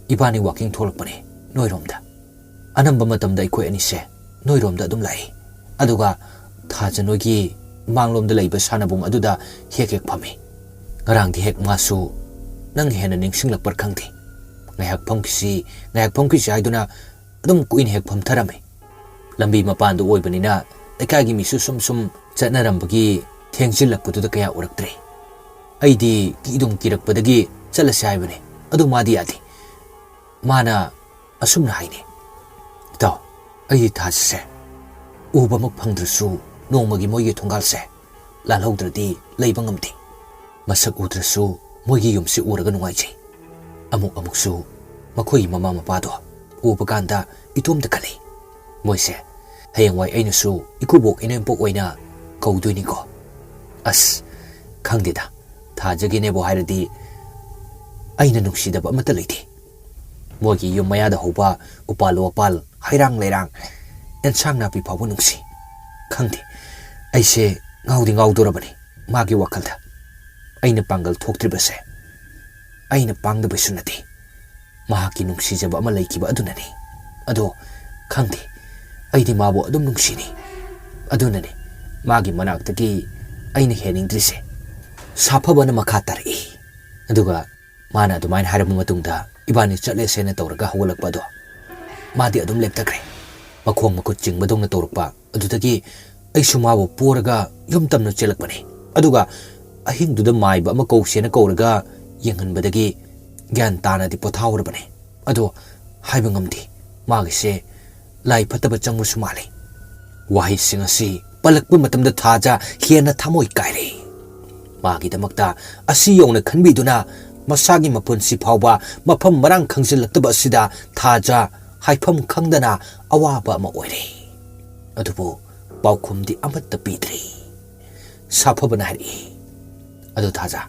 ꯏꯕꯥꯅꯤ ꯋꯥꯀꯤꯡ ꯊꯣꯛꯂꯛꯄꯅꯦ ꯅꯣꯏꯔꯣꯝꯗ꯫ ꯑꯅꯝꯕ ꯃꯇꯝꯗ ꯑꯩꯈꯣꯏ ꯑꯅꯤꯁꯦ ꯅꯣꯏꯔꯣꯝꯗ ꯑꯗꯨꯝ ꯂꯥꯛꯏ꯫ ꯑꯗꯨꯒ ꯊꯥꯖ ꯅꯣꯏꯒꯤ ꯃꯥꯡꯂꯣꯝꯗ ꯂꯩꯕ ꯁꯥꯟꯅꯕꯨꯡ ꯑꯗꯨꯗ ꯍꯦꯛ ꯍꯦꯛ ꯐꯝꯃꯤ꯫ ꯉꯔꯥꯡꯗꯤ ꯍꯦꯛ ꯃꯥꯁꯨ ꯅꯪ ꯍꯦꯟꯅ ꯅꯤꯡꯁꯤꯡꯂꯛꯄ꯭ꯔꯥ ꯈꯪꯗꯦ꯫ ꯉꯥꯏꯍꯥꯛ ꯐꯝꯈꯤꯁꯤ, ꯉꯥꯏꯍꯥꯛ ꯐꯝꯈꯤꯁꯤ ꯍꯥꯏꯗꯨꯅ ꯑꯗꯨꯝ ꯀꯨꯏꯅ ꯍꯦꯛ ꯐꯝꯊꯔꯝꯃꯤ꯫ ꯂꯝꯕꯤ ꯃꯄꯥꯟꯗ ꯑꯣꯏꯕꯅꯤꯅ ꯂꯩꯀꯥꯏꯒꯤ ꯃꯤꯁꯨ ꯁꯨꯝ ꯁꯨꯝ ꯆꯠꯅꯔꯝꯕꯒꯤ ꯊꯦꯡꯖꯤꯜꯂꯛꯄꯗꯨꯗ ꯀꯌꯥ ꯎꯔꯛꯇ꯭ꯔꯦ꯫ ꯑꯩꯗꯤ ꯀꯤꯗꯨꯝ ꯀꯤꯔꯛꯄꯗꯒꯤ ꯆꯠꯂꯁꯦ ꯍꯥꯏꯕꯅꯤ꯫ ꯑꯗꯨ ꯃꯥꯗꯤ ꯌꯥꯗꯦ꯫ ꯃꯥꯅ ꯑꯁꯨꯝꯅ ꯍꯥꯏꯅꯤ, "ꯏꯇꯥꯎ, ꯑꯩꯗꯤ ꯊꯥꯖꯁꯦ ꯎꯕꯃꯛ ꯐꯪꯗ꯭ꯔꯁꯨ ꯅꯣꯡꯃꯒꯤ ꯃꯣꯏꯒꯤ ꯊꯣꯡꯒꯥꯜꯁꯦ ꯂꯥꯜꯍꯧꯗ꯭ꯔꯗꯤ ꯂꯩꯕ ꯉꯝꯗꯦ꯫ ꯃꯁꯛ ꯎꯗ꯭ꯔꯁꯨ ꯃꯣꯏꯒꯤ ꯌꯨꯝꯁꯤ ꯎꯔꯒ ꯅꯨꯡꯉꯥꯏꯖꯩ꯫ ꯑꯃꯨꯛ ꯑꯃꯨꯛꯁꯨ ꯃꯈꯣꯏꯒꯤ ꯃꯃꯥ ꯃꯄꯥꯗꯣ ꯎꯕ ꯀꯥꯟꯗ ꯏꯇꯣꯝꯇ ꯈꯜꯂꯤ꯫ ꯃꯣꯏꯁꯦ ꯍꯌꯦꯡꯋꯥꯏ ꯑꯩꯅꯁꯨ ꯏꯀꯨꯕꯣꯛ ꯏꯅꯦꯝꯄꯣꯛ ꯑꯣꯏꯅ ꯀꯧꯗꯣꯏꯅꯤꯀꯣ꯫ ꯑꯁ, ꯈꯪꯗꯦꯗ, ꯊꯥꯖꯒꯤꯅꯦꯕꯨ ꯍꯥꯏꯔꯗꯤ ꯑꯩꯅ ꯅꯨꯡꯁꯤꯗꯕ ꯑꯃꯠꯇ ꯂꯩꯇꯦ꯫ ꯃꯣꯏꯒꯤ ꯌꯨꯝ ꯃꯌꯥꯗ ꯍꯧꯕ ꯎꯄꯥꯜ ꯋꯥꯄꯥꯜ, ꯍꯩꯔꯥꯡ ꯂꯩꯔꯥꯡ, ꯑꯦꯟꯁꯥꯡ ꯅꯥꯄꯤ ꯐꯥꯎꯕ ꯅꯨꯡꯁꯤ꯫ ꯈꯪꯗꯦ, ꯑꯩꯁꯦ ꯉꯥꯎꯗꯤ ꯉꯥꯎꯗꯣꯔꯕꯅꯤ ꯃꯥꯒꯤ ꯋꯥꯈꯜꯗ꯫ ꯑꯩꯅ ꯄꯥꯡꯒꯜ ꯊꯣꯛꯇ꯭ꯔꯤꯕꯁꯦ ꯑꯩꯅ ꯄꯥꯡꯗꯕꯩꯁꯨ ꯅꯠꯇꯦ꯫ ꯃꯍꯥꯛꯀꯤ ꯅꯨꯡꯁꯤꯖꯕ ꯑꯃ ꯂꯩꯈꯤꯕ ꯑꯗꯨꯅꯅꯤ꯫ ꯑꯗꯣ ꯈꯪꯗꯦ, ꯑꯩꯗꯤ ꯃꯥꯕꯨ ꯑꯗꯨꯝ ꯅꯨꯡꯁꯤꯅꯤ꯫ ꯑꯗꯨꯅꯅꯤ ꯃꯥꯒꯤ ꯃꯅꯥꯛꯇꯒꯤ ꯑꯩꯅ ꯍꯦꯟꯅꯤꯡꯗ꯭ꯔꯤꯁꯦ꯫" ꯁꯥꯐꯕꯅ ꯃꯈꯥ ꯇꯥꯔꯛꯏ꯫ ꯑꯗꯨꯒ ꯃꯥꯅ ꯑꯗꯨꯃꯥꯏꯅ ꯍꯥꯏꯔꯕ ꯃꯇꯨꯡꯗ ꯏꯕꯥꯅꯤ ꯆꯠꯂꯦꯁꯦꯅ ꯇꯧꯔꯒ ꯍꯧꯒꯠꯂꯛꯄ ꯑꯗꯣ ꯃꯥꯗꯤ ꯑꯗꯨꯝ ꯂꯦꯞꯊꯈ꯭ꯔꯦ꯫ ꯃꯈꯣꯡ ꯃꯈꯨꯠ ꯆꯤꯡꯕꯗꯧꯅ ꯇꯧꯔꯛꯄ ꯑꯗꯨꯗꯒꯤ ꯑꯩꯁꯨ ꯃꯥꯕꯨ ꯄꯣꯔꯒ ꯌꯨꯝ ꯇꯝꯅ ꯆꯦꯜꯂꯛꯄꯅꯤ꯫ ꯑꯗꯨꯒ ꯑꯍꯤꯡꯗꯨꯗ ꯃꯥꯏꯕ ꯑꯃ ꯀꯧꯁꯦꯅ ꯀꯧꯔꯒ ꯌꯦꯡꯍꯟꯕꯗꯒꯤ ꯒ꯭ꯌꯥꯟ ꯇꯥꯅꯗꯤ ꯄꯣꯊꯥꯍꯧꯔꯕꯅꯤ꯫ ꯑꯗꯣ ꯍꯥꯏꯕ ꯉꯝꯗꯦ, ꯃꯥꯒꯤꯁꯦ ꯂꯥꯏ ꯐꯠꯇꯕ ꯆꯪꯕꯁꯨ ꯃꯥꯜꯂꯤ꯫ ꯋꯥꯍꯩꯁꯤꯡ ꯑꯁꯤ ꯄꯜꯂꯛꯄ ꯃꯇꯝꯗ ꯊꯥꯖ ꯍꯦꯟꯅ ꯊꯃꯣꯏ ꯀꯥꯏꯔꯦ꯫ ꯃꯥꯒꯤꯗꯃꯛꯇ ꯑꯁꯤ ꯌꯧꯅ ꯈꯟꯕꯤꯗꯨꯅ ꯃꯁꯥꯒꯤ ꯃꯄꯨꯟꯁꯤ ꯐꯥꯎꯕ ꯃꯐꯝ ꯃꯔꯥꯡ ꯈꯪꯖꯤꯜꯂꯛꯇꯕ ꯑꯁꯤꯗ ꯊꯥꯖ ꯍꯥꯏꯐꯝ ꯈꯪꯗꯅ ꯑꯋꯥꯕ ꯑꯃ ꯑꯣꯏꯔꯦ꯫ ꯑꯗꯨꯕꯨ ꯄꯥꯎꯈꯨꯝꯗꯤ ꯑꯃꯠꯇ ꯄꯤꯗ꯭ꯔꯤ꯫ ꯁꯥꯐꯕꯅ ꯍꯥꯏꯔꯛꯏ, "ꯑꯗꯨ ꯊꯥꯖ,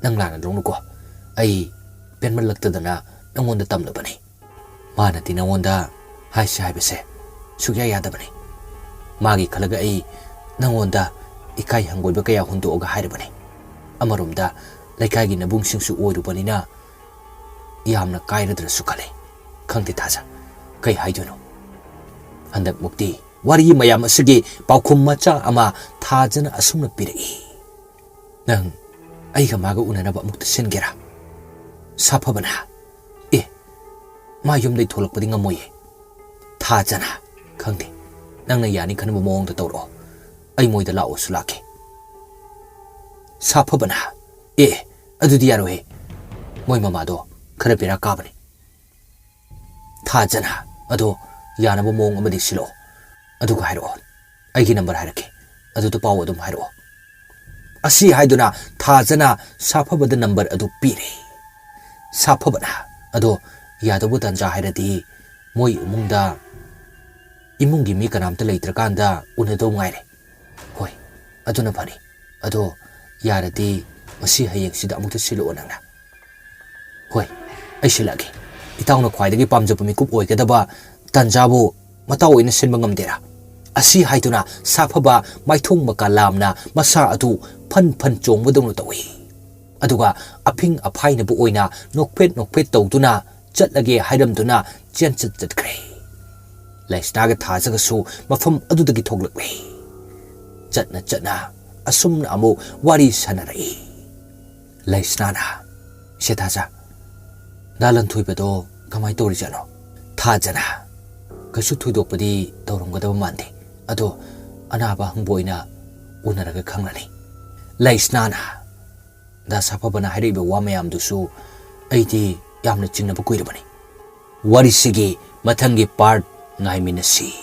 ꯅꯪ ꯂꯥꯟꯅ ꯂꯧꯅꯨꯀꯣ꯫ ꯑꯩ ꯄꯦꯟꯃꯜꯂꯛꯇꯗꯅ ꯅꯪꯉꯣꯟꯗ ꯇꯝꯂꯕꯅꯤ꯫ ꯃꯥꯅꯗꯤ ꯅꯪꯉꯣꯟꯗ ꯍꯥꯏꯁꯤ ꯍꯥꯏꯕꯁꯦ ꯁꯨꯛꯌꯥ ꯌꯥꯗꯕꯅꯤ꯫ ꯃꯥꯒꯤ ꯈꯜꯂꯒ ꯑꯩ ꯅꯪꯉꯣꯟꯗ ꯏꯀꯥꯏ ꯍꯪꯒꯣꯏꯕ ꯀꯌꯥ ꯍꯨꯟꯗꯣꯛꯑꯒ ꯍꯥꯏꯔꯕꯅꯤ꯫ ꯑꯃꯔꯣꯝꯗ ꯂꯩꯀꯥꯏꯒꯤ ꯅꯕꯨꯡꯁꯤꯡꯁꯨ ꯑꯣꯏꯔꯨꯕꯅꯤꯅ ꯌꯥꯝꯅ ꯀꯥꯏꯔꯗ꯭ꯔꯁꯨ ꯈꯜꯂꯤ꯫ ꯈꯪꯗꯦ ꯊꯥꯖ, ꯀꯩ ꯍꯥꯏꯗꯣꯏꯅꯣ? ꯍꯟꯗꯛꯃꯨꯛꯇꯤ ꯋꯥꯔꯤ ꯃꯌꯥꯝ ꯑꯁꯤꯒꯤ ꯄꯥꯎꯈꯨꯝ ꯃꯆꯥ ꯑꯃ ꯊꯥꯖꯅ ꯑꯁꯨꯝꯅ ꯄꯤꯔꯛꯏ꯫ ꯅꯪ ꯑꯩꯒ ꯃꯥꯒ ꯎꯅꯅꯕ ꯑꯃꯨꯛꯇ ꯁꯤꯟꯒꯦꯔꯥ? ꯁꯥꯐꯕꯅ, ꯑꯦ, ꯃꯥ ꯌꯨꯝꯗꯩ ꯊꯣꯛꯂꯛꯄꯗꯤ ꯉꯝꯃꯣꯏꯌꯦ꯫ ꯊꯥꯖꯅ, ꯈꯪꯗꯦ, ꯅꯪꯅ ꯌꯥꯅꯤ ꯈꯟꯕ ꯃꯑꯣꯡꯗ ꯇꯧꯔꯛꯑꯣ꯫ ꯑꯩ ꯃꯣꯏꯗ ꯂꯥꯛꯑꯣꯁꯨ ꯂꯥꯛꯀꯦ꯫ ꯁꯥꯐꯕꯅ, ꯑꯦ, ꯑꯗꯨꯗꯤ ꯌꯥꯔꯣꯏꯍꯦ꯫ ꯃꯣꯏ ꯃꯃꯥꯗꯣ ꯈꯔ ꯕꯦꯔꯥ ꯀꯥꯕꯅꯤ꯫ ꯊꯥꯖꯅ, ꯑꯗꯣ ꯌꯥꯅꯕ ꯃꯑꯣꯡ ꯑꯃꯗꯤ ꯁꯤꯜꯂꯛꯑꯣ꯫ ꯑꯗꯨꯒ ꯍꯥꯏꯔꯛꯑꯣ꯫ ꯑꯩꯒꯤ ꯅꯝꯕꯔ ꯍꯥꯏꯔꯛꯀꯦ꯫ ꯑꯗꯨꯗ ꯄꯥꯎ ꯑꯗꯨꯝ ꯍꯥꯏꯔꯛꯑꯣ꯫ ꯑꯁꯤ ꯍꯥꯏꯗꯨꯅ ꯊꯥꯖꯅ ꯁꯥꯐꯕꯗ ꯅꯝꯕꯔ ꯑꯗꯨ ꯄꯤꯔꯦ꯫ ꯁꯥꯐꯕꯅ, ꯑꯗꯣ ꯌꯥꯗꯧꯕ ꯇꯥꯟꯖꯥ ꯍꯥꯏꯔꯗꯤ ꯃꯣꯏ ꯏꯃꯨꯡꯗ, ꯏꯃꯨꯡꯒꯤ ꯃꯤ ꯀꯅꯥꯝꯇ ꯂꯩꯇ꯭ꯔꯀꯥꯟꯗ ꯎꯅꯗꯧ ꯉꯥꯏꯔꯦ꯫ ꯍꯣꯏ, ꯑꯗꯨꯅ ꯐꯅꯤ꯫ ꯑꯗꯣ ꯌꯥꯔꯗꯤ ꯉꯁꯤ ꯍꯌꯦꯡꯁꯤꯗ ꯑꯃꯨꯛꯇ ꯁꯤꯜꯂꯛꯑꯣ ꯅꯪꯅ꯫ ꯍꯣꯏ, ꯑꯩ ꯁꯤꯜꯂꯛꯑꯒꯦ꯫ ꯏꯇꯥꯎꯅ ꯈ꯭ꯋꯥꯏꯗꯒꯤ ꯄꯥꯝꯖꯕ ꯃꯤꯀꯨꯞ ꯑꯣꯏꯒꯗꯕ ꯇꯥꯟꯖꯥꯕꯨ ꯃꯇꯥꯎ ꯑꯣꯏꯅ ꯁꯤꯟꯕ ꯉꯝꯗꯦꯔꯥ? ꯑꯁꯤ ꯍꯥꯏꯗꯨꯅ ꯁꯥꯐꯕ ꯃꯥꯏꯊꯣꯡ ꯃꯀꯥ ꯂꯥꯝꯅ ꯃꯁꯥ ꯑꯗꯨ ꯐꯟ ꯐꯟ ꯆꯣꯡꯕꯗꯧꯅ ꯇꯧꯏ꯫ ꯑꯗꯨꯒ ꯑꯐꯤꯡ ꯑꯐꯥꯏꯅꯕ ꯑꯣꯏꯅ ꯅꯣꯛꯐꯦꯠ ꯅꯣꯛꯐꯦꯠ ꯇꯧꯗꯨꯅ ꯆꯠꯂꯒꯦ ꯍꯥꯏꯔꯝꯗꯨꯅ ꯆꯦꯟꯆꯠ ꯆꯠꯈ꯭ꯔꯦ꯫ ꯂꯩꯁꯅꯥꯒ ꯊꯥꯖꯒꯁꯨ ꯃꯐꯝ ꯑꯗꯨꯗꯒꯤ ꯊꯣꯛꯂꯛꯂꯦ꯫ ꯆꯠꯅ ꯆꯠꯅ ꯑꯁꯨꯝꯅ ꯑꯃꯨꯛ ꯋꯥꯔꯤ ꯁꯥꯟꯅꯔꯛꯏ꯫ ꯂꯩꯁꯅꯥꯅ, "ꯏꯆꯦ ꯊꯥꯖ, ꯗꯥ ꯂꯟꯊꯣꯏꯕꯗꯣ ꯀꯃꯥꯏ ꯇꯧꯔꯤꯖꯥꯠꯅꯣ?" ꯊꯥꯖꯅ, "ꯀꯩꯁꯨ ꯊꯣꯏꯗꯣꯛꯄꯗꯤ ꯇꯧꯔꯝꯒꯗꯕ ꯃꯥꯟꯗꯦ꯫ ꯑꯗꯣ ꯑꯅꯥꯕ ꯍꯪꯕ ꯑꯣꯏꯅ ꯎꯅꯔꯒ ꯈꯪꯂꯅꯤ꯫" ꯂꯩꯁꯅꯥꯅ, "ꯗꯥ ꯁꯥꯐꯕꯅ ꯍꯥꯏꯔꯛꯏꯕ ꯋꯥ ꯃꯌꯥꯝꯗꯨꯁꯨ ꯑꯩꯗꯤ ꯌꯥꯝꯅ ꯆꯤꯡꯅꯕ ꯀꯨꯏꯔꯕꯅꯤ꯫" ꯋꯥꯔꯤꯁꯤꯒꯤ ꯃꯊꯪꯒꯤ ꯄꯥꯔꯠ ꯉꯥꯏꯃꯤꯟꯅꯁꯤ꯫